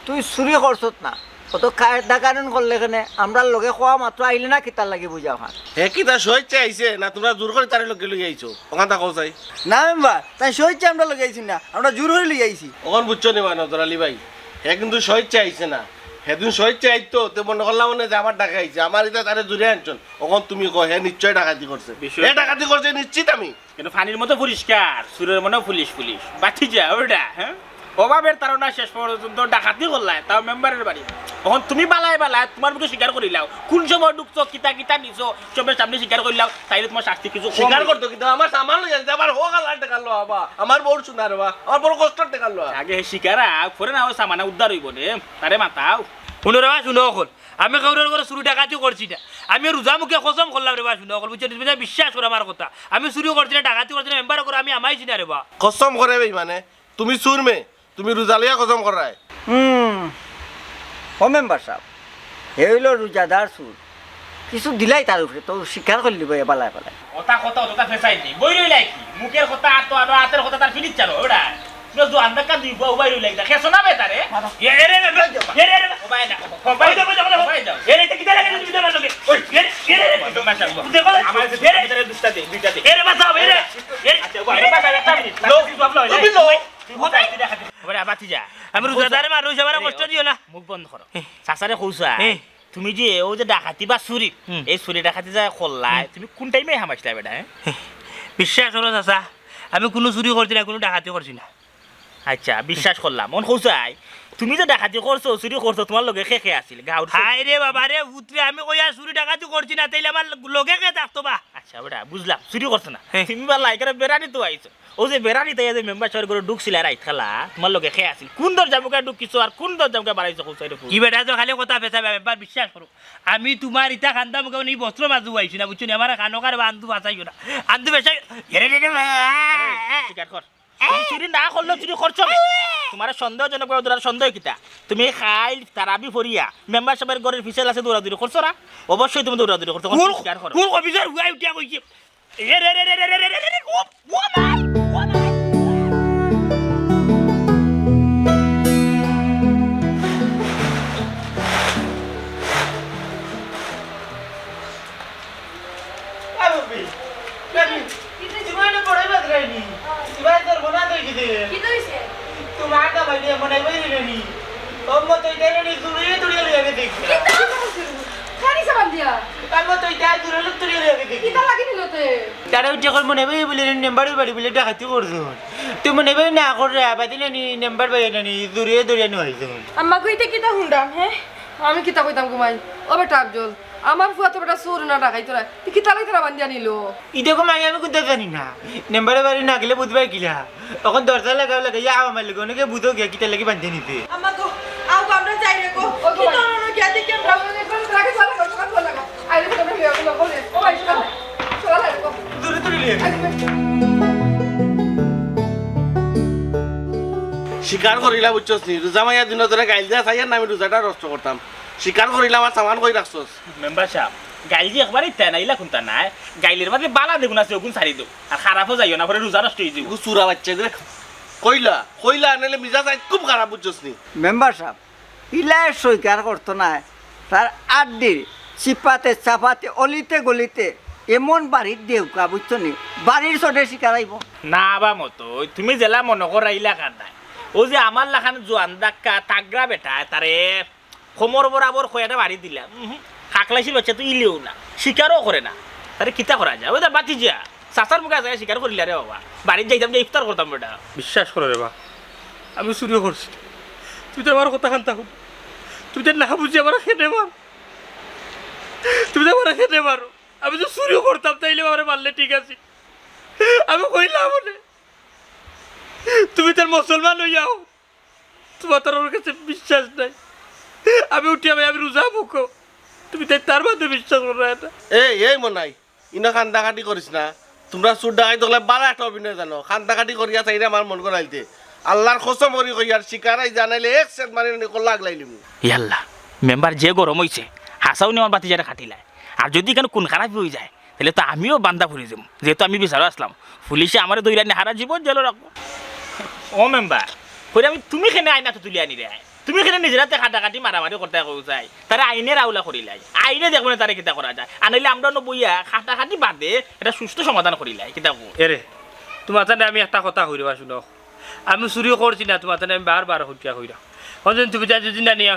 তুই চুরি করছত না, অত কায়দা কানুন করলে কেনে? আমরার লগে কওয়া মাত্র আইলে না, কিতার লাগি বুঝা খান? হে কিতা স্বেচ্ছা আইছে না তোমরা জোর করি তারে লগে লই আইছো? ওখান থাকো চাই। না মেম্বার, তাই স্বেচ্ছা আমরা লগে আইছি না, আমরা জোর করি লই আইছি। ওখান বুঝছো নি বা নজর আলী ভাই, হে কিন্তু স্বেচ্ছা আইছে না। হেদিন স্বেচ্ছা আইতো, তে মনে করলাম মানে যে আমার ডাকে আইছে, আমার ইটা তারে জুরে আনছন। ওখান তুমি কও, হে নিশ্চয় ডাকাতি করছে। বিষয় হে ডাকাতি করছে নিশ্চিত আমি। কিন্তু পানির মতো পরিষ্কার, চুরের মনে পুলিশ পুলিশ। বাতি যা, ওটা, হ্যাঁ? অভাবের তাড়না শেষ পর্যন্ত ডাকাতি করলায়, তাও মেম্বারের বাড়ি। এখন তুমি বালায় বালায় তোমার মুখে স্বীকার করিলাও। কোন সময় ঢুকছো, কিতা কিতা নিছো, সবের সামনে স্বীকার করিলাও, তাইলে তোমার শাস্তি কিছু কম স্বীকার হইব। করতো কিন্তু আমার সামান লই যাইতে, আমার হোক আল্লাহ টেকা লো বাবা, আমার বউর সোনা রে বা, আমার বড় কষ্টর টেকা লো। আগে হে স্বীকার আ, পরে না হয় সামানা উদ্ধার হইব নে, তারে মাতাও। হুনো রে বা, হুনো অখন। আমি কেউরর ঘরো চুরি ডাকাতি করছি না। আমি রোজা মুখে কসম করলাম রে বা, হুনো অখন, বুঝছো? তুমি বিশ্বাস করো আমার কথা। আমি চুরি করছি না, ডাকাতি করছি না, মেম্বার করো, আমি আমাইছি না রে বা। কসম করে বেই মানে? তুমি চুর মে, তুমি রোজা লইয়া কসম করায়। হুম, ও মেম্বার সাহেব, হে হইল রোজাদার চুর। কিছু দিলাই তার উপরে, তো স্বীকার করি লিব এ বালায় বালায়। ওটা কথা, ওটা ফেসাই নেই। বই রইলাই কি? মুখের কথা আর তো আরো হাতের কথা তার ফিরিত চালো, ওটা। পুরো দু আন্দাকা দুই বুয়া উবাই রইলাই, এটা খেছো না বে তারে? এ, এ রে, এ রে, এ রে, এ রে। ও ভাই না, ও ভাই যাও, ও ভাই যাও। এ রে, এটা কিতা লাগে তুমি আমার লগে? ওই, এ রে, এ রে, এ রে। দেখো, আমার এ রে। ভিতরে দুইটা দে, দুইটা দে। এ রে, বাঁচাও, এ রে। এ রে। আচ্ছা, ও ভাই, বাঁচাও, একটা মিনিট। লো, তুমি লো। তুই কোথায়? তুই দেখা দে। ওরে, আবার তুই যা। আমি রোজাদারে মারো, আমার কষ্ট দিও না। মুখ বন্ধ করো। এ। চাচারে কইছা। এ। তুমি যে ও যে ডাকাতি বা চুরি, হুম। এই চুরি ডাকাতি যা করলায়, হুম। তুমি কোন টাইমে হামাইছিলা বেটা, হ্যাঁ? বিশ্বাস করো চাচা, আমি কুনু চুরি করছি না, কুনু ডাকাতি করছি না। আচ্ছা, বিশ্বাস করলাম। অন কইছাই, তুমি যে ডাকাতি করছো, চুরি করছো, তোমার লগে কে কে আছিল? গাঁওর সব হায় রে বাবা রে, পুতরে, আমি কইয়ার চুরি ডাকাতি করছি না, তাইলে আমার লগে কে থাকতো বা? আচ্ছা, বেটা, বুঝলাম, চুরি করছো না। হ্যাঁ। তুমি বা লাইকারে বেড়ানি তো আইছো। ও যে বেড়ানি তাই যে মেম্বার সাহেবের ঘরো ঢুকছিলা রাইত খালা, তোমার লগে কে আছিল? কোন দরজা মুখে ঢুকিছো আর কোন দরজা মুখে বাড়াইছো, কইছাই রে পুত? ই বেটা তো খালি কথা পেছাবে, মেম্বার বিশ্বাস করো। আমি তোমার ইতা খান্দা মুখে নি বস্ত্র মাজু আইছি না, বুঝছো নি? আমার কানো কার বান্ধু বাঁচাইও না। আন্ধু বেশাই, এরে রে রে, আরে, স্বীকার কর। তুমি চুরি না করলেও চুরি করছো নি? তোমার সন্দেহজনক ভাবে ধরার সন্দেহ কিতা? তুমি খাইল তারাবি ফরিয়া মেম্বার সাহেবের ঘরের পিছে লাসে দৌড়াদৌড়ি করছো না? অবশ্যই তুমি দৌড়াদৌড়ি করছো। কোন, স্বীকার করো। কোন অফিসার হুয়া উঠিয়া কইছে? এ রে রে রে রে রে রে রে রে, ও, ও মা, ও মা। আরে বাপরে, আরে, কিতা হইছে? তোমার না পড়াই বাদ রাইনি। তোমার তোর বোনা তো কিতা? কিতা হইছে? তোমার দামাই দিয়ে মনে হয় নি। ও মা তো এটা নি, দূরে দূরে লইয়া গেছে। কিতা? কারি সাবান দিয়া? তার মতো এটা দূরে লোক দূরে লইয়া গেছে। কিতা লাগি নিল তে? তারা উঠে কর মনে হয় বলে নাম্বারের বাড়ি বলে ডাকাতি করছো। তুই মনে হয় না করে আবার দিলে নি নাম্বার বাইরে নি, দূরে দূরে নি হইছো। আম্মা কইতে কিতা হুনরাম, হ্যাঁ? আমি কিতা কইতাম ঘুমাই? ও বেটা আফজল, আমার ফুয়া তো বেটা চোর না ডাকাইত না। তুই কিতা লাগি তারা বান্ধিয়া নিল? ই দেখো মাই, আমি কুন্তা জানি না। নাম্বারের বাড়ি না গেলে বুঝবায় কিলা? অখন দরজা লাগাও লাগাইয়া আওয়া মারলে গো, অনেকে বুঝো গিয়া কিতা লাগি বান্ধিয়া নিছে। আম্মা গো, আও গো, আমরা যাই রে গো। ও গো, কি ভাই। তোর অনো গিয়া দেখি আমরা। ও, একবার রাগে চলে গো, সকাল চলে গো। আইরে গো, আমরা লইয়া গেল, বলে। ও ভাই, শোনো। চলো, চলো, চলো। দূরে দূরে নিয়ে। আইরে গো। স্বীকার করিলা বুঝছস নি? রোজা মাইয়া দিন ধরে গাইল দিয়া চাইয়ার না আমি রোজাটা নষ্ট করতাম। স্বীকার করিলা আমার সামান কই রাখছস? মেম্বার সাহেব, গাইল যে একবারে ইতা না, ইলা কুন্তা নাই। গাইলের মাঝে বালা দেখুন আছে, ওগুন ছাড়ি দেও। আর খারাপও যাইও না, পরে রোজা নষ্ট হয়ে যাইব। এগু চুরা বাচ্চা রে। কইলা, কইলা, নাইলে মিজাজ আজ খুব খারাপ বুঝছস নি? মেম্বার সাহেব, ইলায় স্বীকার করতো না। তার আড্ডির চিপাতে চাপাতে অলিতে গলিতে এমন বাড়ির দেউকা, বুঝছো নি? বাড়ির চোরে শিকার আইবো। না বা মতো, তুমি যেলা মনো করাইলা কার নাই। ও যে আমার লাখান জোয়ান দাক্কা তাগড়া বেটা, তারে কোমর বরাবর কয়টা বাড়ি দিলাম। উহু, খাকলাইছির বাচ্চা তো ইলেও না, শিকারও করে না। তারে কিতা করা যায়? ওই দা বাতি যা, চাচার মুখে আজকে শিকার করিলা রে বাবা। বাড়িত যাইতাম যে ইফতার করতাম বেটা। বিশ্বাস করো রে বা, আমি চুরিও করছি। তুমি তো আমার কথা খান্তা হুন, তুমি তো না বুঝি আমার খেতে মার, তুমি তো আমার খেতে মারো। আমি তো চুরিও করতাম, তাইলে আমার মারলে ঠিক আছে। আমি কইলাম বলে, তুমি তার মুসলমান হইয়াও, তোমার তার ওর কাছে বিশ্বাস নাই। আমি উঠি, আমি, আমি রোজা মুখো, তুমি তাই তার মাঝে বিশ্বাস করো না এটা। এই, এই মনাই, ইনো কান্দাকাটি করিস না। তোমরা চুর ডাকাইত অকলে বালা একটা অভিনয় জানো। কান্দাকাটি করিয়া চাইরে আমার মন গলাইলতে। আল্লাহর কসম করি কইয়ার, শিকার আইজ আনাইলে এক সেট মারি নিকল লাগলাইলিমু। ইয়াল্লা, মেম্বার যে গরম অইছে, হাছাউ নি আমার বাতিজারে কাটিলায়। আর যদি ইখান খুন খারাপি অইযায়, তাইলে তো আমিও বান্দা পড়ি যাইমু, যেহেতু আমি বিচারো আছলাম। পুলিশে আমারে ধইরা নি হারা জীবন জেলো রাখবো। ও মেম্বার, কইরাম আমি, তুমি কেনে আইন আতো তুলিয়া নিরায়? তুমি কেনে নিজের আতে কাটাকাটি মারামারি করতায় কও চাই? তারে আইনের আওলা করিলাই, আইনে দেখবো নে তারে কিতা করা যায়। আর নাইলে আমরা অনো বইয়া কাটাকাটি বাদে একটা সুস্থ সমাধান করিলাই, কিতা কও? এরে, তোমার তানে আমি একটা কথা কইরাম, শুনো। আমি চুরি করছি না, তোমার তানে আমি বারবার কইয়া কইরাম। অখন তুমি তাই যদি না নিয়া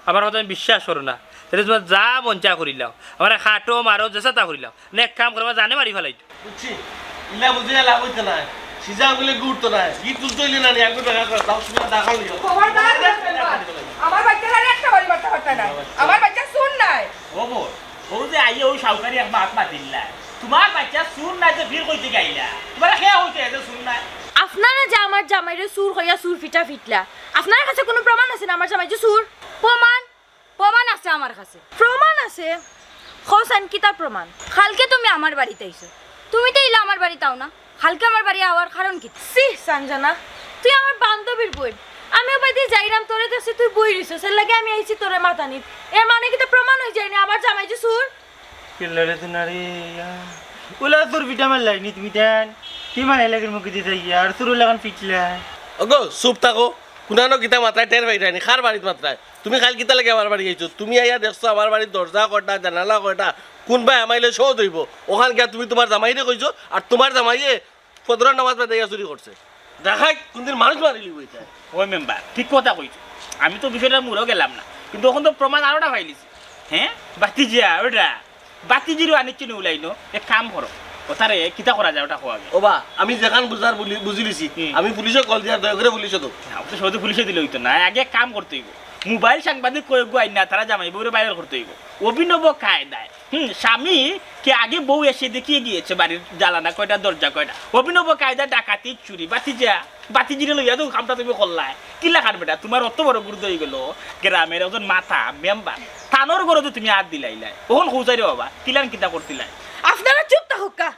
আমার কথা আমি বিশ্বাস করো না, তাইলে তোমার যা মন চায় করিলাও, আমারে কাটো, মারো, যেছা তা করিলাও। না, এক কাম করো, আমারে জানে মারি ফালাইতো। বুঝছি, ইলা বুঝিয়া লাভ অইতো নায়। সিজা আঙ্গুলে গুড় তো নায়। ই তুলতে অইলে না নি, আঙ্গুল দেখা কর, তাও তুমি দেখা অইলো। খবরদার, আমার বাচ্চারে একটা বাড়ি মারতে পারতায় না। আমার বাচ্চা চুর নায়। ও বউ, ও যে আইয়া অউ সাউকারি এক মাত মাতিল্লা। তোমার বাচ্চা চুর নায় তো ফির কইতে গাইলা। তোমারে কে কইছে যে চুর নায়? আপনারা যে আমার জামাইরে চুর কইয়া চুর ফিটা ফিটলা, আপনার কাছে কোনো প্রমাণ আছে না আমার জামাই যে চুর? প্রমাণ? প্রমাণ আছে আমার কাছে। প্রমাণ আছে? কও চাইন, কিতার প্রমাণ? কালকে তুমি আমার বাড়িত আইছো, তুমি তো ইলা আমার বাড়িত আও না, কালকে আমার বাড়ি আওয়ার কারণ কিতা? ছি, সঞ্জনা, তুই আমার বান্ধবীর বইন, আমি অবায়দি যাইরাম, তোরে দেখছি তুই বই রইছস, এরলাগি আমি আইছি তোরে মাতানিত। এর মানে কিতা প্রমাণ অইযায় নি আমার জামাই যে চুর? কিল্লারে তো নারে, ইয়া। ওলা চুর ফিটা মারলায় নি তুমি তাইন? কি মায়া লাগের মুখে দিতে গিয়া, আর চুরর লাখান ফিটলা? ওগো, চুপ থাকো। কুনানো কিতা মাতরায় টের পাইরায় নি, কার বাড়িত মাতরায়? তুমি কাইল কিতার লাগি আমার বাড়ি আইছো? তুমি আইয়া দেখছো আমার বাড়ির দরজা কয়টা, জানালা কয়টা, কুনবায় হামাইলে শোধ অইবো। অখান গিয়া তুমি তোমার জামাইরে কইছো, আর তোমার জামাইয়ে ফজরর নামাজ বাদ দিয়া চুরি করছে। দেখাই কোনদিন মানুষ মারিলিবো ইতায়। ওই মেম্বার, ঠিক কথা কইছো। আমি তো বিষয়টা মুরো গেলাম না, কিন্তু অখন তো প্রমাণ আরোটা পাইলিছি। হ্যাঁ, বাতিজা, ওটা বাতিজিরও আনিচ্ছি নি উলাইনো। এক কাম করো, ওটারে কিতা করা যায় ওটা কও আগে। ওবা, আমি যেখান বুঝার বুলি-, বুঝিলিছি, হুম। আমি পুলিশে কল দিয়ার, দয়া করি পুলিশে দেও। না, ও তো সহজে পুলিশে দিলে অইতো না, আগে এক কাম করতে অইবো। মোবাইল সাংবাদিক কয়েকগু আইন না, তারা জামাই বউরে viral করতে অইবো। অভিনব কায়দায় হুম, স্বামী কে আগে বউ এসে দেখিয়ে গিয়েছে বাড়ির জ্বালানা কয়টা, দরজা কয়টা। অভিনব কায়দা ডাকাতি, চুরি। বাতিজা, বাতিজিরে লইয়া তো কামটা তুমি করলায়। কিলা কার বেটা, তোমার অত বড় গুরুত্ব অইগেলো, গ্রামের একজন মাথা, মেম্বার, তানর ঘরো তো তুমি আত দিলাইলায়। অখন কও চাই রে বাবা, কিলান কিতা করছিলায়? আপনারা চুপ থাকউক্কা।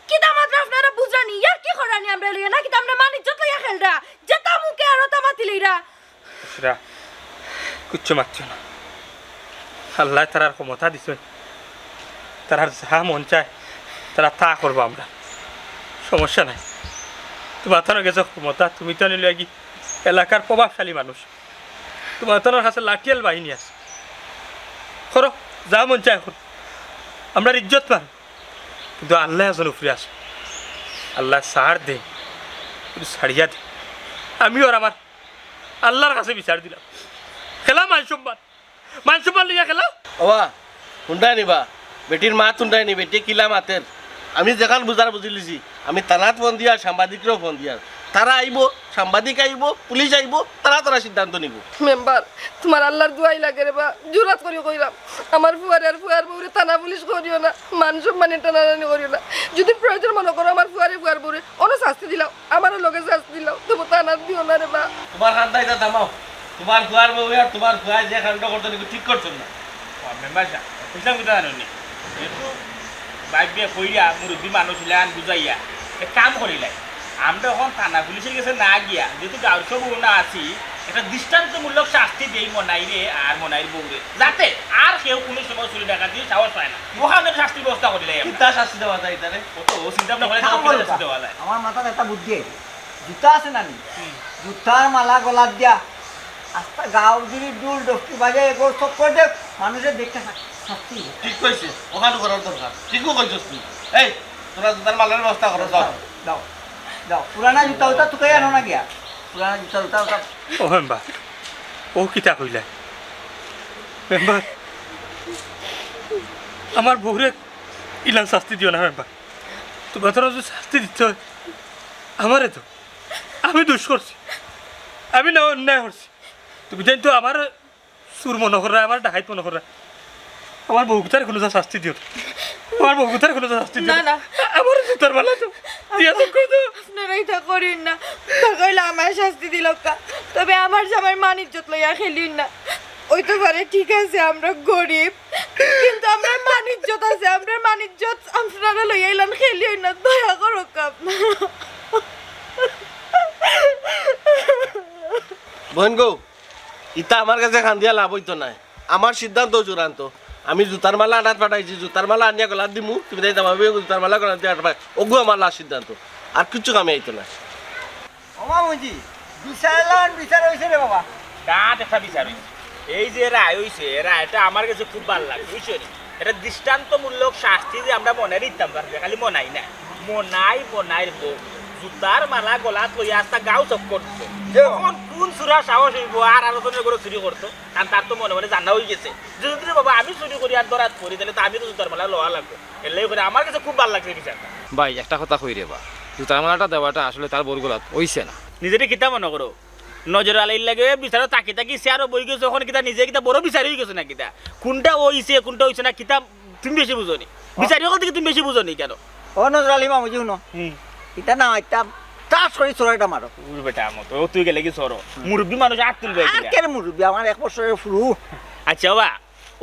কিতা মাতরা আপনারা বুঝরা নি? ইয়ার্কি কররা নি আমরারে লইয়া, না কিতা আমরার মান ইজ্জত লইয়া খেলরা? যেতা মুখে আর অতা মাতিলাইরা। বুঝরা, কিচ্ছু মাতিও না। আল্লায় তারার ক্ষমতা দিছইন, তারার যা মন চায় তারা তা করবো আমরা, সমস্যা নাই। তোমার তানর গেছে ক্ষমতা, তুমি তো নিলে কি এলাকার প্রভাবশালী মানুষ, তোমার তানর কাছে লাঠিয়াল বাহিনী আছে, করো যা মন চায় করো, আমরার ইজ্জত পার। কিন্তু আল্লায় একজন উপরে আছে, আল্লায় ছাড় দে, কিন্তু ছাড়িয়া দে। আমিও আর আমার আল্লার কাছে বিচার দিলাম। খেলা মান সম্মান, মান সম্মান লইয়া খেলা। ওবা, হুনরায় নি বা, বেটির মাত হুনরায় নি, বেটিয়ে কিলা মাতের। আমি যেখান বুঝার বুঝিলিছি, আমি থানাত ফোন দিয়ার, সাংবাদিকরেও ফোন দিয়ার। তারা আইবো, সাংবাদিক আইবো, পুলিশ আইবো, তারা তারা সিদ্ধান্ত নিবো। মেম্বার, তোমার আল্লার দোয়াই লাগে রে বা, জুরাত করি কইরাম, আমার ফুয়ারে আর ফুয়ার বউরে থানা পুলিশ করিও না, মান সম্মানে টানাটানি করিও না। যদি প্রয়োজন মনো করো আমার ফুয়ারে ফুয়ার বউরে, অনো শাস্তি দিলাও, আমারও লগে শাস্তি দিলাও, তবু থানাত দিও না রে বা। তোমার কান্দা ইতা থামাও। তোমার ফুয়ার বউ আর তোমার ফুয়ায় যে কাণ্ড করতো, ইগু ঠিক করছো না। ও, মেম্বার সাব, বুঝলাম কিতা জানো নি? যেহেতু বাইবে কইয়া, মুরব্বী মানুষ ইলান বুঝাইয়া, এক কাম করিলাই। আমরা অখন থানা পুলিশের গেছে না গিয়া, যেহেতু গাঁওর সব না আছি, একটা দৃষ্টান্তমূলক শাস্তি দেই মনাইরে আর মনাইর বউরে, যাতে আর কেউ কোনো সময় চুরি ডাকাতি সাহস পায় না। অখান শাস্তির ব্যবস্থা করিলাই আমরা। কিতা শাস্তি দেওয়া যায় ইতারে? ও তো ও চিন্তা ভাবনা করে এক কাম কিতা করো শাস্তি তা। দেওয়া যায়। আমার মাথাত একটা বুদ্ধি আইছে। জুতা আছে না নি? হুম। জুতার মালা গলাত দিয়া আস্তা গাঁও জুড়ি ঢুল ডফকি বাজাই এগো চক্কর দে, মানুষে দেখতে শা-, শাস্তি। ঠিক কইছে, ওখানে করার দরকার। ঠিকও কইছস তুই। এই, তোরা জুতার মালার ব্যবস্থা করো, যাও। যাও, যাও। পুরানা জুতা উতা তুকাই আনো না গিয়া। পুরানা জুতা উতা উতা। ও মেম্বার, ও কিতা কইলা? মেম্বার, আমার বউরে ইলান শাস্তি দিও না মেম্বার। তোমরা তোরা যদি শাস্তি দিতে হয়, আমারে তো, আমি দুষ করছি, আমি না অন্যায় করছি। তুমি জানো তো আমার চুর মনে কররা, আমার ডাকাইত মনে কররা। আমার বউগুতার কোনো যা শাস্তি দিও না। আমার বউগুতার কোনো যা শাস্তি দিও না, না। আমার জুতার মালা তো দিয়া তো কই দাও। আপনারা এটা করেন না। তা কইলে আমার শাস্তি দিল কা? তবে আমার জামাইর মান ইজ্জত লইয়া খেলিন না। ওই তো পারে, ঠিক আছে, আমরা গরিব, কিন্তু আমরা মান ইজ্জত আছে, আমরা মান ইজ্জত আপনারা লইয়া ইলান খেলিন না, দয়া করো কা আপনারা। বইন গো, ইতা আমার কাছে কান্দিয়া লাভ অইতো নায়। আমার সিদ্ধান্ত চূড়ান্ত। আমি জুতার মালা আনাত পাঠাইছি, জুতার মালা আনিয়া গলাত দিমু, তুমি তাই দামাবে জুতার মালা গলাত দিয়া পাঠাই। ওগু আমার লাস্ট সিদ্ধান্ত, আর কিচ্ছু কামে আইতো না। ও মামুজি, বিচার লান বিচার হইছে রে বাবা। দাঁত একটা বিচার হইছে। এই যে রায় হইছে, রায়টা আমার কাছে খুব ভালো লাগে, বুঝছো নি? এটা দৃষ্টান্তমূলক শাস্তি যে আমরা মনে দিতাম পারবে, খালি মনাই না, মনাই মনাইর বউ জুতার মালা গলাত লইয়া আস্তা গাঁও চক্কর দিছে। যে এখন কোন সুরা সাহস হইব আর আরো জনের ঘরে চুরি করতো? কারণ তার তো মনে মনে জানা হয়ে গেছে যে যদি রে বাবা আমি চুরি করি আর ধরাত পড়ি, তাহলে তো আমি তো জুতার মালা লওয়া লাগবে। এর লাগি করে আমার কাছে খুব ভালো লাগছে এই বিচারটা। ভাই, একটা কথা কই রে বা, জুতার মালাটা দেওয়াটা আসলে তার বউর গলাত হইছে না। নিজেরে কিতা মনে করো? নজর আলীর লাগে বিচারো তাকি তাকি চেয়ারও বই গেছে, ওখানে কিতা নিজে কিতা বড় বিচারি হয়ে গেছে না কিতা? কোনটা হইছে, কোনটা হইছে না, কিতা তুমি বেশি বুঝো নি? বিচারি হকল থেকে তুমি বেশি বুঝো নি কেন? ও নজর আলী মামুজি, হুনো। হুম। ইতা না, ইতা ঠাস করি চড় একটা মারো। উর বেটা, মতো ও তুই গেলে কি চড়? মুরব্বী মানুষ আত তুলবে আর কিলা? কেন মুরব্বী, আমার এক বছরের ফুরু। আচ্ছা বাবা,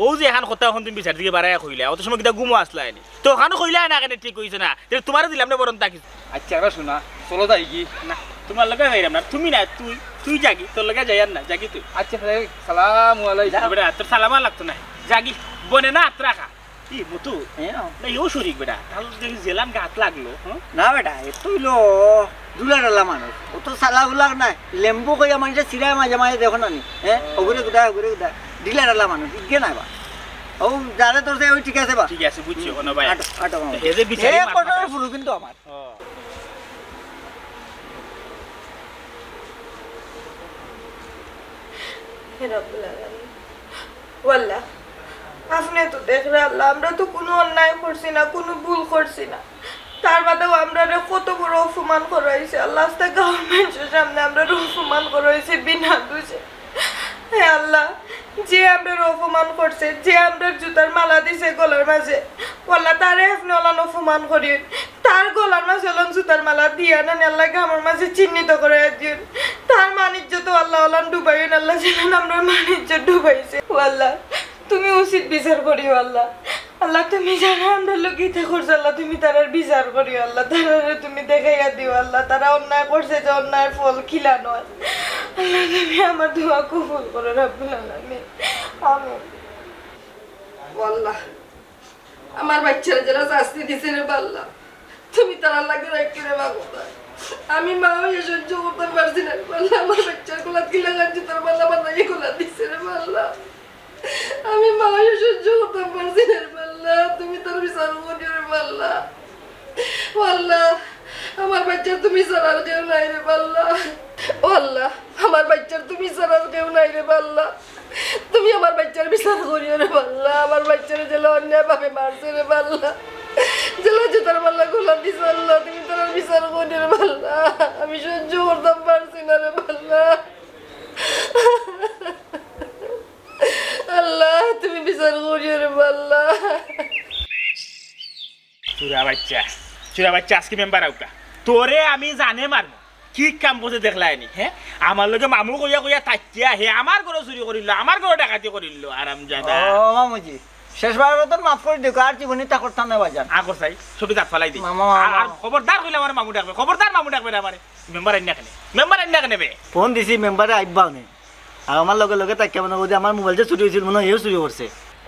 ও যে এখান কথা এখন তুমি বিচার থেকে বাড়াইয়া কইলা, অত সময় কিতা ঘুমো আসলা এনে? তো ওখানে কইলা না কেন ঠিক হইছে না? তাহলে তোমারে দিলাম না বরং তাকি। আচ্ছা, আমরা শোনা, চলো যাই কি? না, তোমার লগে যাইরাম না, তুমি না, তুই, তুই যাগি, তোর লগে যাইয়ার না, যাগি তুই। আচ্ছা, তাহলে সালাম আলাইকুম। যা। বেটা, তোর সালাম আর লাগতো না, যাগি, বনে না আত্রা খা। ই মতু, হ্যাঁ। না, ইও শরিক বেটা, তাহলে দেখি জেলান গাত লাগলো, হ্যাঁ? না বেটা, এ তো হইলো ঢুলা ঢালা মানুষ, ও তো সালা উলাক নাই, লেম্বু কইয়া মানুষে সিরায় মাঝে মাঝে দেখো না নি, হ্যাঁ? ওগুরে গুদা, ওগুরে গুদা, ঢিলা ঢালা মানুষ, ইগে নাই বা। ও যারে তোর ওই ঠিক আছে বা। ঠিক আছে, বুঝছি, কোনো ভাই। আটো, আটো, মামা। এ যে বিচারি এ মাত কটার মাতে। ফুরু কিন্তু আমার। ও। হে রব্বুল আলামিন। ও আল্লাহ, আপনে তো দেখরা আল্লাহ, আমরা তো কুনু অন্যায় করছি না, কুনু ভুল করছি না। তার বাদেও আমরারে কত বড় অপমান করা হইছে। আল্লাহ, আস্তা গাঁওর মানুষের সামনে আমরারে অপমান করা হইছে বিনা দোষে। হে আল্লাহ, যে আমরারে অপমান করছে, যে আমরার জুতার মালা দিছে গলার মাঝে, ও আল্লাহ, তারে আপনে অলান অপমান করিন। তার গলার মাঝে অলান জুতার মালা দিয়া না, আল্লাহ, গামর মাঝে চিহ্নিত করাইয়া দিন। তার মান ইজ্জত, ও আল্লাহ, অলান ডুবাইন, আল্লাহ, যেলান আমরার মান ইজ্জত ডুবাইছে। ও আল্লাহ, তুমি উচিত বিচার করিও আল্লাহ। আল্লাহ, তুমি যারা আমরার লগে ইতা করছো, আল্লাহ, তুমি তারার বিচার করিও আল্লাহ, তারারে তুমি দেখাইয়া দিও আল্লাহ, তারা অন্যায় করছে যে অন্যায়ের ফল কিলা নয়। আল্লাহ, তুমি আমার দোয়া কবুল করো রব্বুল আলামিন। আমিন। ও আল্লাহ, আমার বাচ্চারে যারা শাস্তি দিছে রে আল্লাহ, তুমি তারার লাগি রাখিও রে বা খোদা। আমি মা হইয়া সহ্য করতাম পারছি না রে আল্লাহ, আমার বাচ্চার গলাত কিলা গাঞ্জি তার মালা বানাইয়া গলাত দিছে রে আল্লাহ। আমি মা হইয়া সহ্য করতাম পারছি না রে আল্লাহ, তুমি তার বিচার করিও রে আল্লাহ। ও আল্লাহ, আমার বাচ্চার তুমি ছাড়া আর কেউ নাই রে আল্লাহ। ও আল্লাহ, আমার বাচ্চার তুমি ছাড়া আর কেউ নাই রে আল্লাহ। তুমি আমার বাচ্চার বিচার করিও রে আল্লাহ। আমার বাচ্চারে যেলা অন্যায়ভাবে মারছে রে আল্লাহ, যেলা জুতার মালা গলাত দিছে আল্লাহ, তুমি তার বিচার করিও রে আল্লাহ। আমি সহ্য করতাম পারছি না রে আল্লাহ। আল্লাহ, তুমি বিচার করিও রে আল্লাহ। চুরা বাচ্চা, চুরা বাচ্চা, আজকে মেম্বার আউকা। তোরে আমি জানে মারমু। কি কাম করছে দেখলায় নি, হ্যাঁ? আমার লগে মামু কইয়া কইয়া থাকিয়া হে আমার ঘরো চুরি করিল, আমার ঘরো ডাকাতি করিল, আরামজাদা। ও মামুজি, শেষবারের মতন মাফ করি দিও, আর জীবনে তা করতাম না বাজান। আগর চাই, ছুটি দাঁত ফালাই দি। মামা, মামা, আর, আর মামা। খবরদার কইলে আমার মামু ডাকবে, খবরদার মামু ডাকবে না আমারে। মেম্বার আইন না কেনে? মেম্বার আইন না কেনে বে? ফোন দিছি, মেম্বারে আইবা নে। আর আমার লগে লগে তাকিয়া মনে করি আমার মোবাইল যে চুরি হয়েছিল, মনে হয় এও চুরি করছে।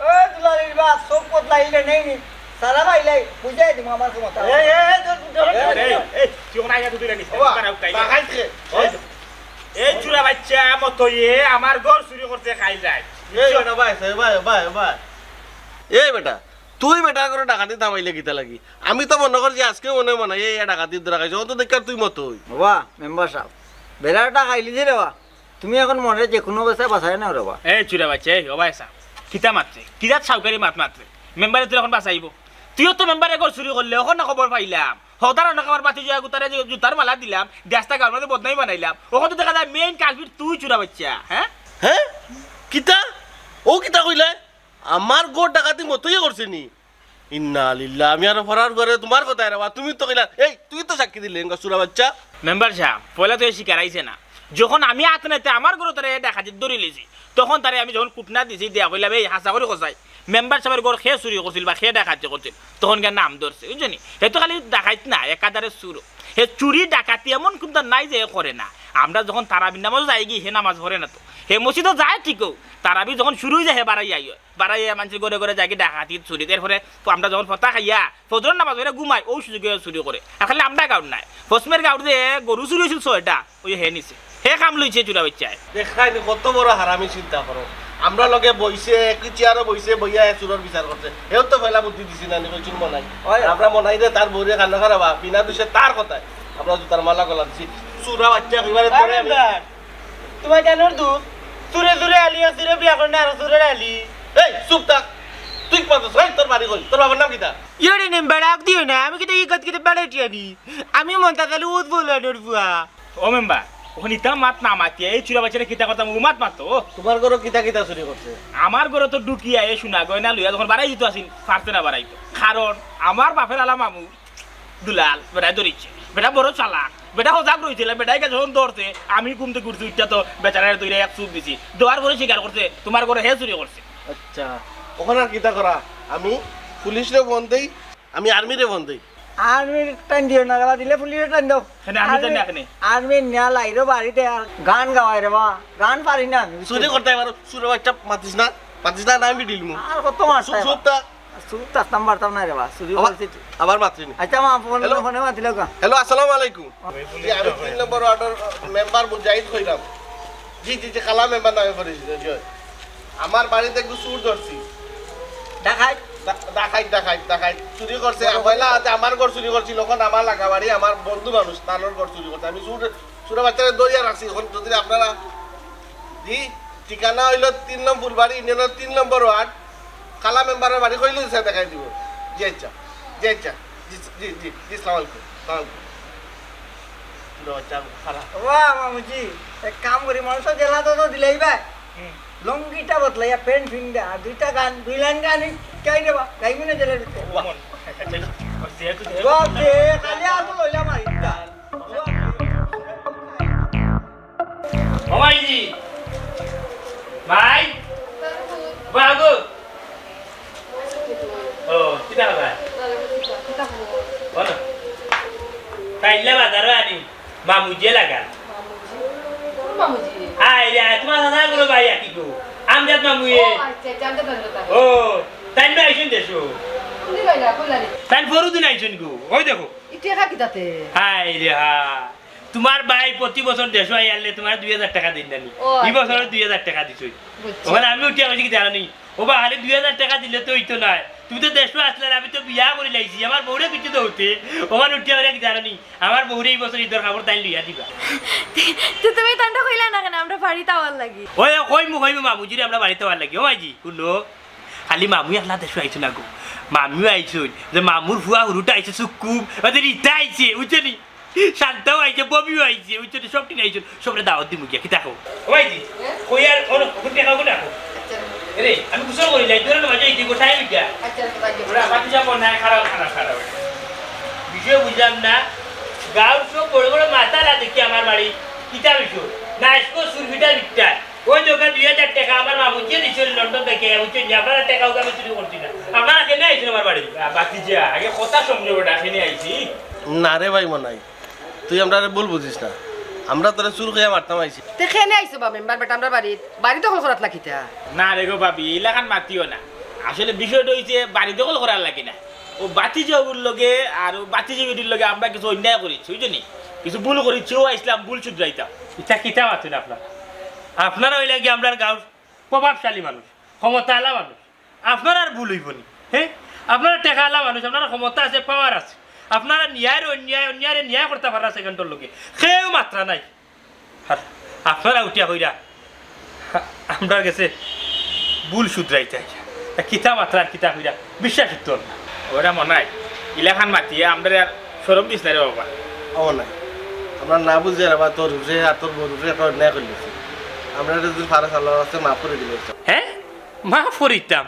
ওই দুলালির বাপ, চোখ পথ লাইলে নেই নি। সারা ভাই লাই, বুঝাই দিমু আমার ক্ষমতা। এই, এই, এই, ধর, ধর, ধর, এই, ধর। এই, তুই ওখানে আইয়া তুই রে নিস। বাবা, মেম্বার আউকা, বাবা, খাইছে। ওই তো। এই চুরা বাচ্চা মতইয়ে আমার ঘর চুরি করছে কাইল রাইত। এই বেটা, ভাই, ভাই, ভাই, ভাই। এই বেটা, তুই বেটার ঘরো ডাকাতি থামাইলে কিতা লাগি? আমি তো মনো করি যে আজকে মনে মনে এই ডাকাতির ধরা খাইছে, অত দেখার তুই মতই। বাবা, মেম্বার সাব, বেটাটা খাইলি যে রে বা, তুমি এখন মনে যে কোনো অবস্থায় বাঁচায় না রে বা। এই চুরা বাচ্চা, এই, ও ভাই সাব, কিতা মাতরে? কিতা সাউকারি মাত মাতরে? মেম্বারে তুই এখন বাঁচাইবো? তুইও তো মেম্বারে ঘর চুরি করলে, ওখানে খবর পাইলাম। হদার অনেক আমার বাতি জয়া গুতারে যে জুতার মালা দিলাম, দেশটা গাঁর মাঝে বদনামি বানাইলাম। ওখানে তো দেখা যায় মেইন কালপিট তুই চুরা বাচ্চা, হ্যাঁ? হ্যাঁ? কিতা? ও কিতা কইলে? আমার ঘর ডাকাতি মতইয়ে করছে নি? ইন্না লিল্লাহ, আমি আরো ফরার ঘরে তোমার কথা রে বা, তুমি তো কইলা, এই, তুই তো সাক্ষী দিলে, এঙ্গা চুরা বাচ্চা। মেম্বার সাব, পয়লা তো এ স্বীকার আইছে না। যখন আমি আত নাইতে আমার ঘরো তারে ডাকাতি ধরি লিছি, তখন তারে আমি যখন কুটনা দিছি, দিয়া কইলাম, "এই, হাছা করি কছাই, মেম্বার সাবর ঘর কে চুরি করছিল বা কে ডাকাতি করছিল?" তখন গিয়া নাম ধরছে, বুঝছো নি? হে তো খালি ডাকাইত না, একাধারে চুরও। হে চুরি ডাকাতি এমন কুনতা নাই যে হে করে না। আমরা যখন তারাবির নামাজো যাইগি, হে নামাজ পড়ে না তো। হে মসজিদো যায় ঠিকও, তারাবি যখন শুরু অই যায়, হে বারাই আয়। বারাই আইয়া মানষর ঘরে ঘরে যাইগি ডাকাতি, চুরি। এরপরে আমরা যখন ফতা খাইয়া ফজরর নামাজ পড়িয়া ঘুমাই, অউ সুযোগে চুরি করে। আর খালি আমরার গাঁওর নায়, পশ্চিমর গাঁওর যে গরু চুরি অইছিল ছয়টা, অউ হে নিছে। হে কাম লইছে চুরা বাচ্চায়। দেখরায়নি কত বড় হারামি চিন্তা করো। আমরার লগে বইছে, একই চেয়ারো বইছে, বইয়া হে চুরর বিচার করছে। হেও তো পয়লা বুদ্ধি দিছি না নি, কইছইন মনাই। অয়। আর আমরা মনাইরে তার বউরে কানো খারাপ, বিনা দোষে তার কথায় আমরা জুতার মালা গলা দিছি। চুরা বাচ্চা কইবারে তোরে আমি। তোমার জানোর দুঃখ, চুরে চুরে আলি, আর চুরে বিয়া করে না, আর চুরের আলি। এই, চুপ থাক। তুই কি মাতস? এই, তোর বাড়ি কই? তোর বাবার নাম কিতা? ইয়রে নেম বেড়াক দিও না, আমি কিতা ই গত কিতা বেড়াইটি আনি? আমি মন্তাজ আলী উদ বলানোর ফুয়া। ও মেম্বার, অখন ইতা মাত না মাতিয়া, এই চুরা বাচ্চারে কিতা করতাম, ও মাত মাতো। তোমার ঘরো কিতা কিতা চুরি করছে? আমার ঘরো তো ঢুকিয়া এই সোনা গয়না লইয়া যখন বারাই দিত আসিল, পারছে না বারাইতো। কারণ আমার বাপের আলা মামু দুলাল, বেটায় ধরিছে। বেটা বড় চালাক। বেটা হজাগ রইছিল, বেটায় গিয়া যখন ধরছে, আমি ঘুম থাকি উঠছি, উঠিয়া তো বেচারারে ধরিয়া এক চুপ দিছি। দেওয়ার পরে স্বীকার করছে, তোমার ঘরো হে চুরি করছে। আচ্ছা, অখন আর কিতা করা? আমি পুলিশরে ফোন দেই, আমি আর্মিরে ফোন দেই। আর্মির টাইম দিও না, গলা দিলে পুলিশে টাইম দাও। কেনে আর্মি টাইম আর্মি, না কেনে? আর্মি নিয়া লাইরো বাড়িতে আর গান গাওয়াই রে বা, গান পারি না আমি। চুরি করতে পারো, চুরর বাচ্চা মাতিস না, মাতিস না, না আমি দিলমু। আর কত মারতে চুপ, চুপ থাক। চুপ থাকতাম পারতাম না রে বা, চুরি আবার, করছি। আবার মাতলি নি। আচ্ছা, মা, ফোন, হ্যালো? ফোনে মাতিল গা। হ্যালো, আসসালামু আলাইকুম। জি, আমি তিন নম্বর ওয়ার্ডর মেম্বার মুজাহিদ কইরাম। জি, জি, জি, কালা মেম্বার নামে পরিচিত, জি। আমার বাড়িত একটু চুর ধরছি। ডাকাইত? ডা-, ডাকাইত, ডাকাইত, ডাকাইত। চুরি করছে, বড় পয়লা বড়। হাতে আমার ঘর চুরি করছিল, অখন আমার লাগা বাড়ি, আমার বন্ধু মানুষ, তানর ঘর চুরি করছে। আমি চুর, চুরর বাচ্চারে ধরিয়া রাখছি, অখন যদি আপনারা, জি, ঠিকানা অইলো তিন নম্বর ফুলবাড়ি, ইউনিয়নর তিন নম্বর ওয়ার্ড, কালা মেম্বারর বাড়ি কইলে স্যার দেখাই দিব। জি আচ্ছা, জি আচ্ছা, জি, জি, জি, জি, আসসালামু আলাইকুম, আসসালামু আলাইকুম। চুরর বাচ্চা খারাপ। ওয়া মামুজি, এক কাম করি, মানুষ জেলা তো দিলেই ভাই। হুম। লুঙ্গিটা বদলাইয়া প্যান্ট ফিন্দা, আর দুইটা গান, দুই লাইন গান গাই দেবা, গাইবি না জেলের ভিতরে? ওয়া। আচ্ছা, আচ্ছা, যেহেতু, যেহেতু জবাব দে, খালি আতো লইলাম আর একটা। ও মাইজি। মাই। বাবু। ও, কিতা কথা? বলো। তাইলে বাজারো আনি। মামুজিয়ে লাগাল। মামুজি? আয় রে, আয়, তোমার দাদা গুলো ভাই একই গো। আমজাদ মামুয়ে। ও, আচ্ছা, আচ্ছা, আমজাদ মামু। ও, তাইন না আইছইন দেশো। কোনদিন আইলা, কোন লাইনে? তাইন পরু দিন আইছইন গো। ওই দেখো। ই টেকা কিতাতে? হায় রে হা। তোমার ভাই প্রতি বছর দেশো আইলে তোমার দুই হাজার টেকা দেইন না নি। ও, ই আচ্ছা। বছরও দুই হাজার টেকা দিছইন। বুঝছি। অখন আমি উঠিয়া কইছি কিতা জানো নি? ও বা, খালি দুই হাজার টেকা দিলে তো অইতো নায়। তুমি তো দেশো আছলায়, আমি তো বিয়া করি লাইছি। আমার বউরে কিচ্ছু দেওতে। অখন উঠিয়া কইরা কিতা জানো নি? আমার বউরে ই বছর ইদর কাপড় তাইন লইয়া দিবা। তো তুমি তানরে কইলা না কেনে আমরা বাড়িত আওয়ার লাগি? ওই, ওই, কইমু, কইমু মামুজিরে আমরা বাড়িত আওয়ার লাগি। ও মাইজি, হুনো। খালি মামু একলা দেশো আইছইন না গো। মামিও আইছইন। যে মামুর ফুয়া হুরুটা আইছে সুক্কুম। ওদের রিতা আইছে, বুঝছো নি? শান্তাও আইছে, ববিও আইছে, বুঝছো নি? সব টিন আইছইন। সবরে দাওয়াত দিমু গিয়া, কিতা কও? ও ভাইজি, হ্যাঁ? কই আর, ওনো, ওখান থেকে কাউকে ডাকো। আচ্ছা। এরে, আমি গোসল করি লাই, তোরা তো বাজে, এই যে গোসাই উঠা। আচ্ছা, আচ্ছা, আচ্ছা। ওরা বাতি যাবো না, খারাপ, খারাপ, খারাপ। বিষয় বুঝলাম না। গাঁওর সব বড় বড় মাতালা দেখি আমার বাড়ি, কিতা বিষয়? না, আজকে সুরভিটা বিকটা। ওই দোকান দুই হাজার টেকা আমার মামু যে দিছিল লন্ডন থেকে, বুঝছো নি? আপনারা টেকা ওখানে চুরি করছি না। আপনারা কেনে আইছেন আমার বাড়ি? আ, বাতি যা, আগে কথা সমঝো বেটা, কেনে আইছি? না রে ভাই মনাই, তুই আমরারে ভুল বুঝিস না, আমরা তোরে চুর কইয়া মারতাম আইছি। তে কেনে আইছো বা মেম্বার বেটা আমরার বাড়িত? বাড়ি দখল করাত লাগিতা? না রে গো ভাবি, ইলাখান মাতিও না। আসলে বিষয়টা অইছে বাড়ি দখল করার লাগি না। ও বাতিজা অগুর লগে আর ও বাতিজি বেটির লগে আমরা কিছু অন্যায় করিছি, বুঝছো নি? কিছু ভুল করিছি, ও আইছলাম ভুল শুধরাইতাম। ইতা কিতা মাতইন আপনারা? আপনারা অইলা গি আমরার গাঁওর প্রভাবশালী মানুষ, ক্ষমতাআলা মানুষ। আপনারার ভুল অইবো নি? হে, আপনারা টেকাআলা মানুষ, আপনারার ক্ষমতা আছে, power আছে। আপনারা ন্যায়র অন্যায়, অন্যায়রে ন্যায় করতা পাররা second-অর লগে। কেউ মাতরা নাই। আর আপনারা উঠিয়া কইরা আমরার গেছে ভুল শুধরাইতা আইয়া। কিতা মাতরা আর কিতা কইরা বিশ্বাস উঠতো না। ওরা মনাই, ইলাখান মাতিয়া আমরারে আর শরম দিস না রে বাবা। ও নাই, আমরা না বুঝিয়া রে বা তোর উপরে আর তোর বউর উপরে একটা অন্যায় করিলিছি। আমরারে যদি পারস আল্লার ওয়াস্তে মাফ করি দিলে। হে, মাফ করিতাম?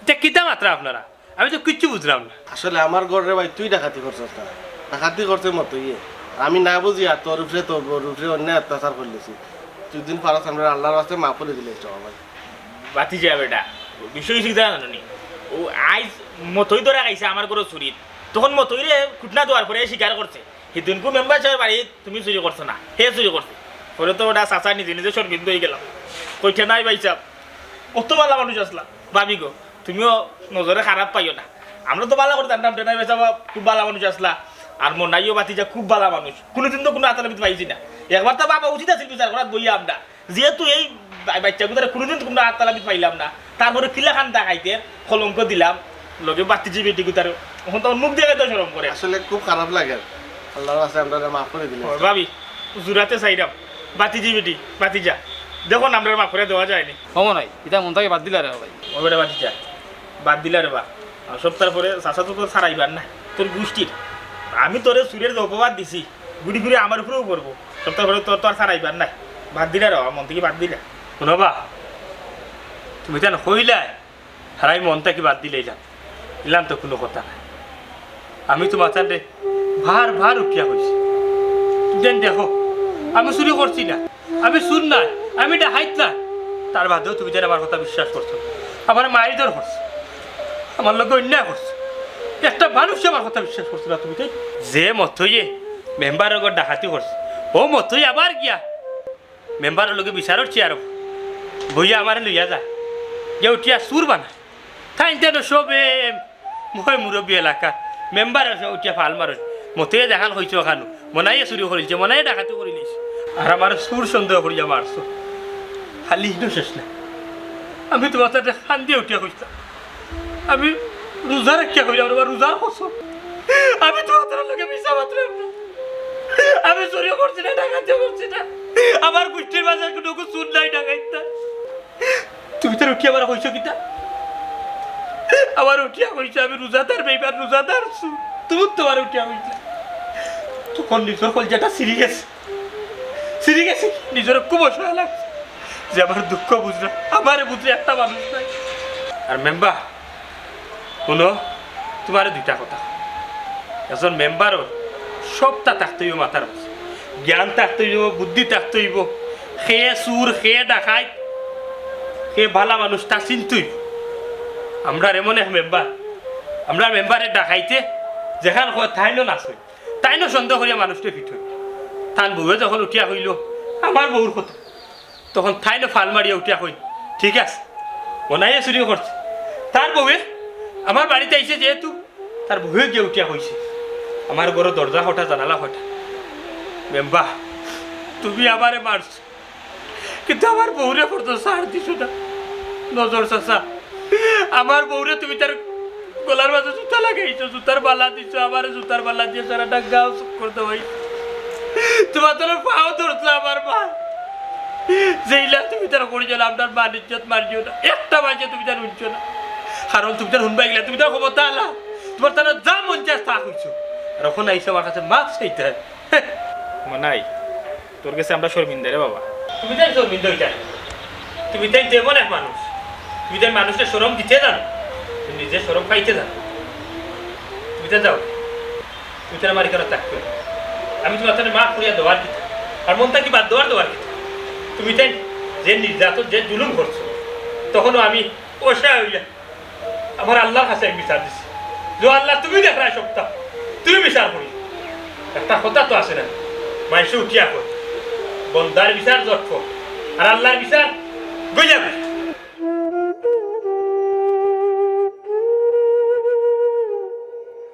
ইতা কিতা মাতরা আপনারা? আমি তো কিচ্ছু বুঝলাম না। আসলে আমার ঘর রে ভাই, তুই ডাকাতি করছস না, ডাকাতি করছে মতইয়ে। আমি না বুঝিয়া তোর উপরে, তোর বউর উপরে অন্যায় অত্যাচার করিলিছি। তুই যদি পারস আমরারে আল্লার ওয়াস্তে মাফ করি দিলে, বাবা। বাতিজা বেটা, বিষয় অইছে কিতা জানো নি? ও আইজ মতই ধরা খাইছে আমার ঘরো চুরিত। তখন মতইরে খুটনা দেওয়ার পরে স্বীকার করছে। হিদিনকু মেম্বার সাবর বাড়িত তুমি চুরি করছো না, হে চুরি করছে। পরে তো ওটা চাচা নিজে নিজে শরমিন্দা অইগেলাম। কইতে নাই ভাইসাব, অত ভালা মানুষ আছলা। ভাবি গো, তুমিও নজরে খারাপ পাইও না। আমরা তো ভালা করি জানতাম, ডেনাই ভাইসাব খুব ভালা মানুষ আছলা। আর মনাইও বাতিজা খুব ভালা মানুষ। কুনুদিন তো কুনু আতালাপিত পাইছি না। একবার তো বাবা উচিত আছিল বিচার করাত বইয়া আমরা। যেহেতু এই বা-, বাইচ্চাগুতারে কুনুদিন কুনু আতালাপিত পাইলাম না, তারপরে কিলাখান ডাকাইতের কলঙ্ক দিলাম, লগে বাতিজি বেটিগুতারে। অখন তো মুখ দেখাইতেও শরম করে। আসলে খুব খারাপ লাগে। আল্লার ওয়াস্তে আমরারে মাফ করি দিলে। ও, ভাবি, জুরাতে চাইরাম। বাতিজি বেটি, বাতিজা। দেখো না, আমরারে মাফ করি দেওয়া যায়নি। ও মনাই, ইতা মন থাকি বাদ দিলা রে ভাই। ও বেটা বাতিজা, বাদ দিলা রে বা। আর সপ্তাহ পরে চাচা তো তোর ছাড়াইবার না, তোর গুষ্টির। আমি তোরে চুরের যে অপবাদ দিছি, ঘুরি ঘুরি আমার উপরেউ পড়বো। সপ্তাহ পরে তোর তো আর ছাড়াইবার নাই। বাদ দিলা রে বা, মন থাকি বাদ দিলা। হুনো বা, তুমি যেন কইলায়, হারাই মন থাকি বাদ দিলাইলাম। ইলান তো কুনু কথা নায়। আমি তুমাতানরে বার বার উঠিয়া কইছি। তুমি যেন দেখো, আমি চুরি করছি না, আমি চুর নায়, আমি ডাকাইত নায়। তার বাদেও তুমি যেন আমার কথা বিশ্বাস করছো না। আমারে মাইরধর করছো, আমার লগে অন্যায় করছো। একটা মানুষে আমার কথা বিশ্বাস করছো না তুমি, তাই? যে মতইয়ে মেম্বারর ঘর ডাকাতি করছে, অউ মতই আবার গিয়া মেম্বারর লগে বিচারর চেয়ারো বইয়া আমারে লইয়া যায়। গিয়া উঠিয়া চুর বানায়। তাইন তো সবে ময় মুরব্বি এলাকার মেম্বার আছে, উঠিয়া ফাল মারইন। মতইয়ে যেখান কইছে অখানউ। মনাইয়ে চুরি করিলিছে, মনাইয়ে ডাকাতি করিলিছে। আর আমারে চুর সন্দেহ করিয়া মারছো। খালি ইনো শেষ নায়। আমি তুমাতানরে কান্দিয়া উঠিয়া কইছলাম। আমি রোজা রাখিয়া কইলাম, আমার রোজার কসম। আমি তুমাতানর লগে মিছা মাতরাম না। আমি চুরি করছি না, ডাকাতি করছি না। আমার গুষ্টির মাঝে কুনু চুর নাই, ডাকাইত নাই। তুমি তাইন উঠিয়া আমারে কইছো কিতা? আমারে উঠিয়া কইছো, আমি রোজাদার বেইমান, রোজাদার চুর। তুমি তো আমারে উঠিয়া কইছো। তখন নিজর কলিজাটা ছিড়ি গেছে। ছিড়ি গেছে। নিজরে খুব অসহায় লাগছে। যে আমার দুঃখ বুঝরা, আমারে বুঝরা একটা মানুষ নাই। আর মেম্বার, হুনো, তুমারে দুইটা কথা। একজন মেম্বারর সবটা থাকতে অইবো মাথার মাঝে। জ্ঞান থাকতে অইবো, বুদ্ধি থাকতে অইবো। কে চুর, কে ডাকাইত, কে ভালা মানুষ, তা চিনতে অইবো। আমরার এমন এক মেম্বার, আমরার মেম্বারে ডাকাইতে যেখান কয় তাইনও নাচইন, তাইনও সন্দেহ করিয়া মানুষরে পিটইন। তান বউয়ে যখন উঠিয়া কইলো, আমার বউর কথা, তখন তাইনও ফাল মারিয়া উঠিয়া কইন, ঠিক আছে, মনাইয়ে চুরি করছে। তার বউয়ে আমার বাড়িত আইছে যেহেতু, তার বউয়ে গিয়া উঠিয়া কইছে, আমার ঘরো দরজা কটা, জানালা কটা। মেম্বার, তুমি আমারে মারছো, কিন্তু আমার বউরে পর্যন্ত ছাড় দিছো না। নজর চাচা, আমার বউরে তুমি তার গলার মাঝে জুতা লাগাইছো, জুতার বালা দিছো, আমারে জুতার বালা দিয়া সারাটা গাঁও চক্কর দেওয়াইছো। তুমাতানর পাও ধরছে আমার মা। যেইলা তুমি তার করিছো না, আমরার মান ইজ্জত মারিও না। একটা মাইনষে তুমি তার হুনছো না। কারণ তুমি তার হুনবায় গেলা, তুমি তার ক্ষমতাআলা। তুমাতানর যা মন চায় তা কইছো। আর অখন আইছো আমার কাছে মাফ চাইতায়। মনাই, তোর গেছে আমরা শরমিন্দা রে বাবা। তুমি তাইন শরমিন্দা অইতায়। তুমি তাইন তো এমন এক মানুষ। তুমি তাইন মানুষরে শরম দিতে জানো। তুমি নিজে শরম পাইতে জানো। তুমি তাইন যাও। তুমি তাইন আমার ইখানো থাকতে অইবো। আমি তুমাতানরে মাফ করিয়া দেওয়ার কিতা? আর মন থাকি বাদ দেওয়ার, দেওয়ার কিতা? তুমি তাইন যে নির্যাতন, যে জুলুম করছো, তখনও আমি অসহায় অইয়া আমার আল্লার কাছে আমি বিচার দিছি। যে আল্লা, তুমি দেখরায় সবটা, তুমি বিচার করি। একটা কথা তো আছে না, মাইনষে উঠিয়া কয়, বন্দার বিচার জটফট, আর আল্লার বিচার গইয়া।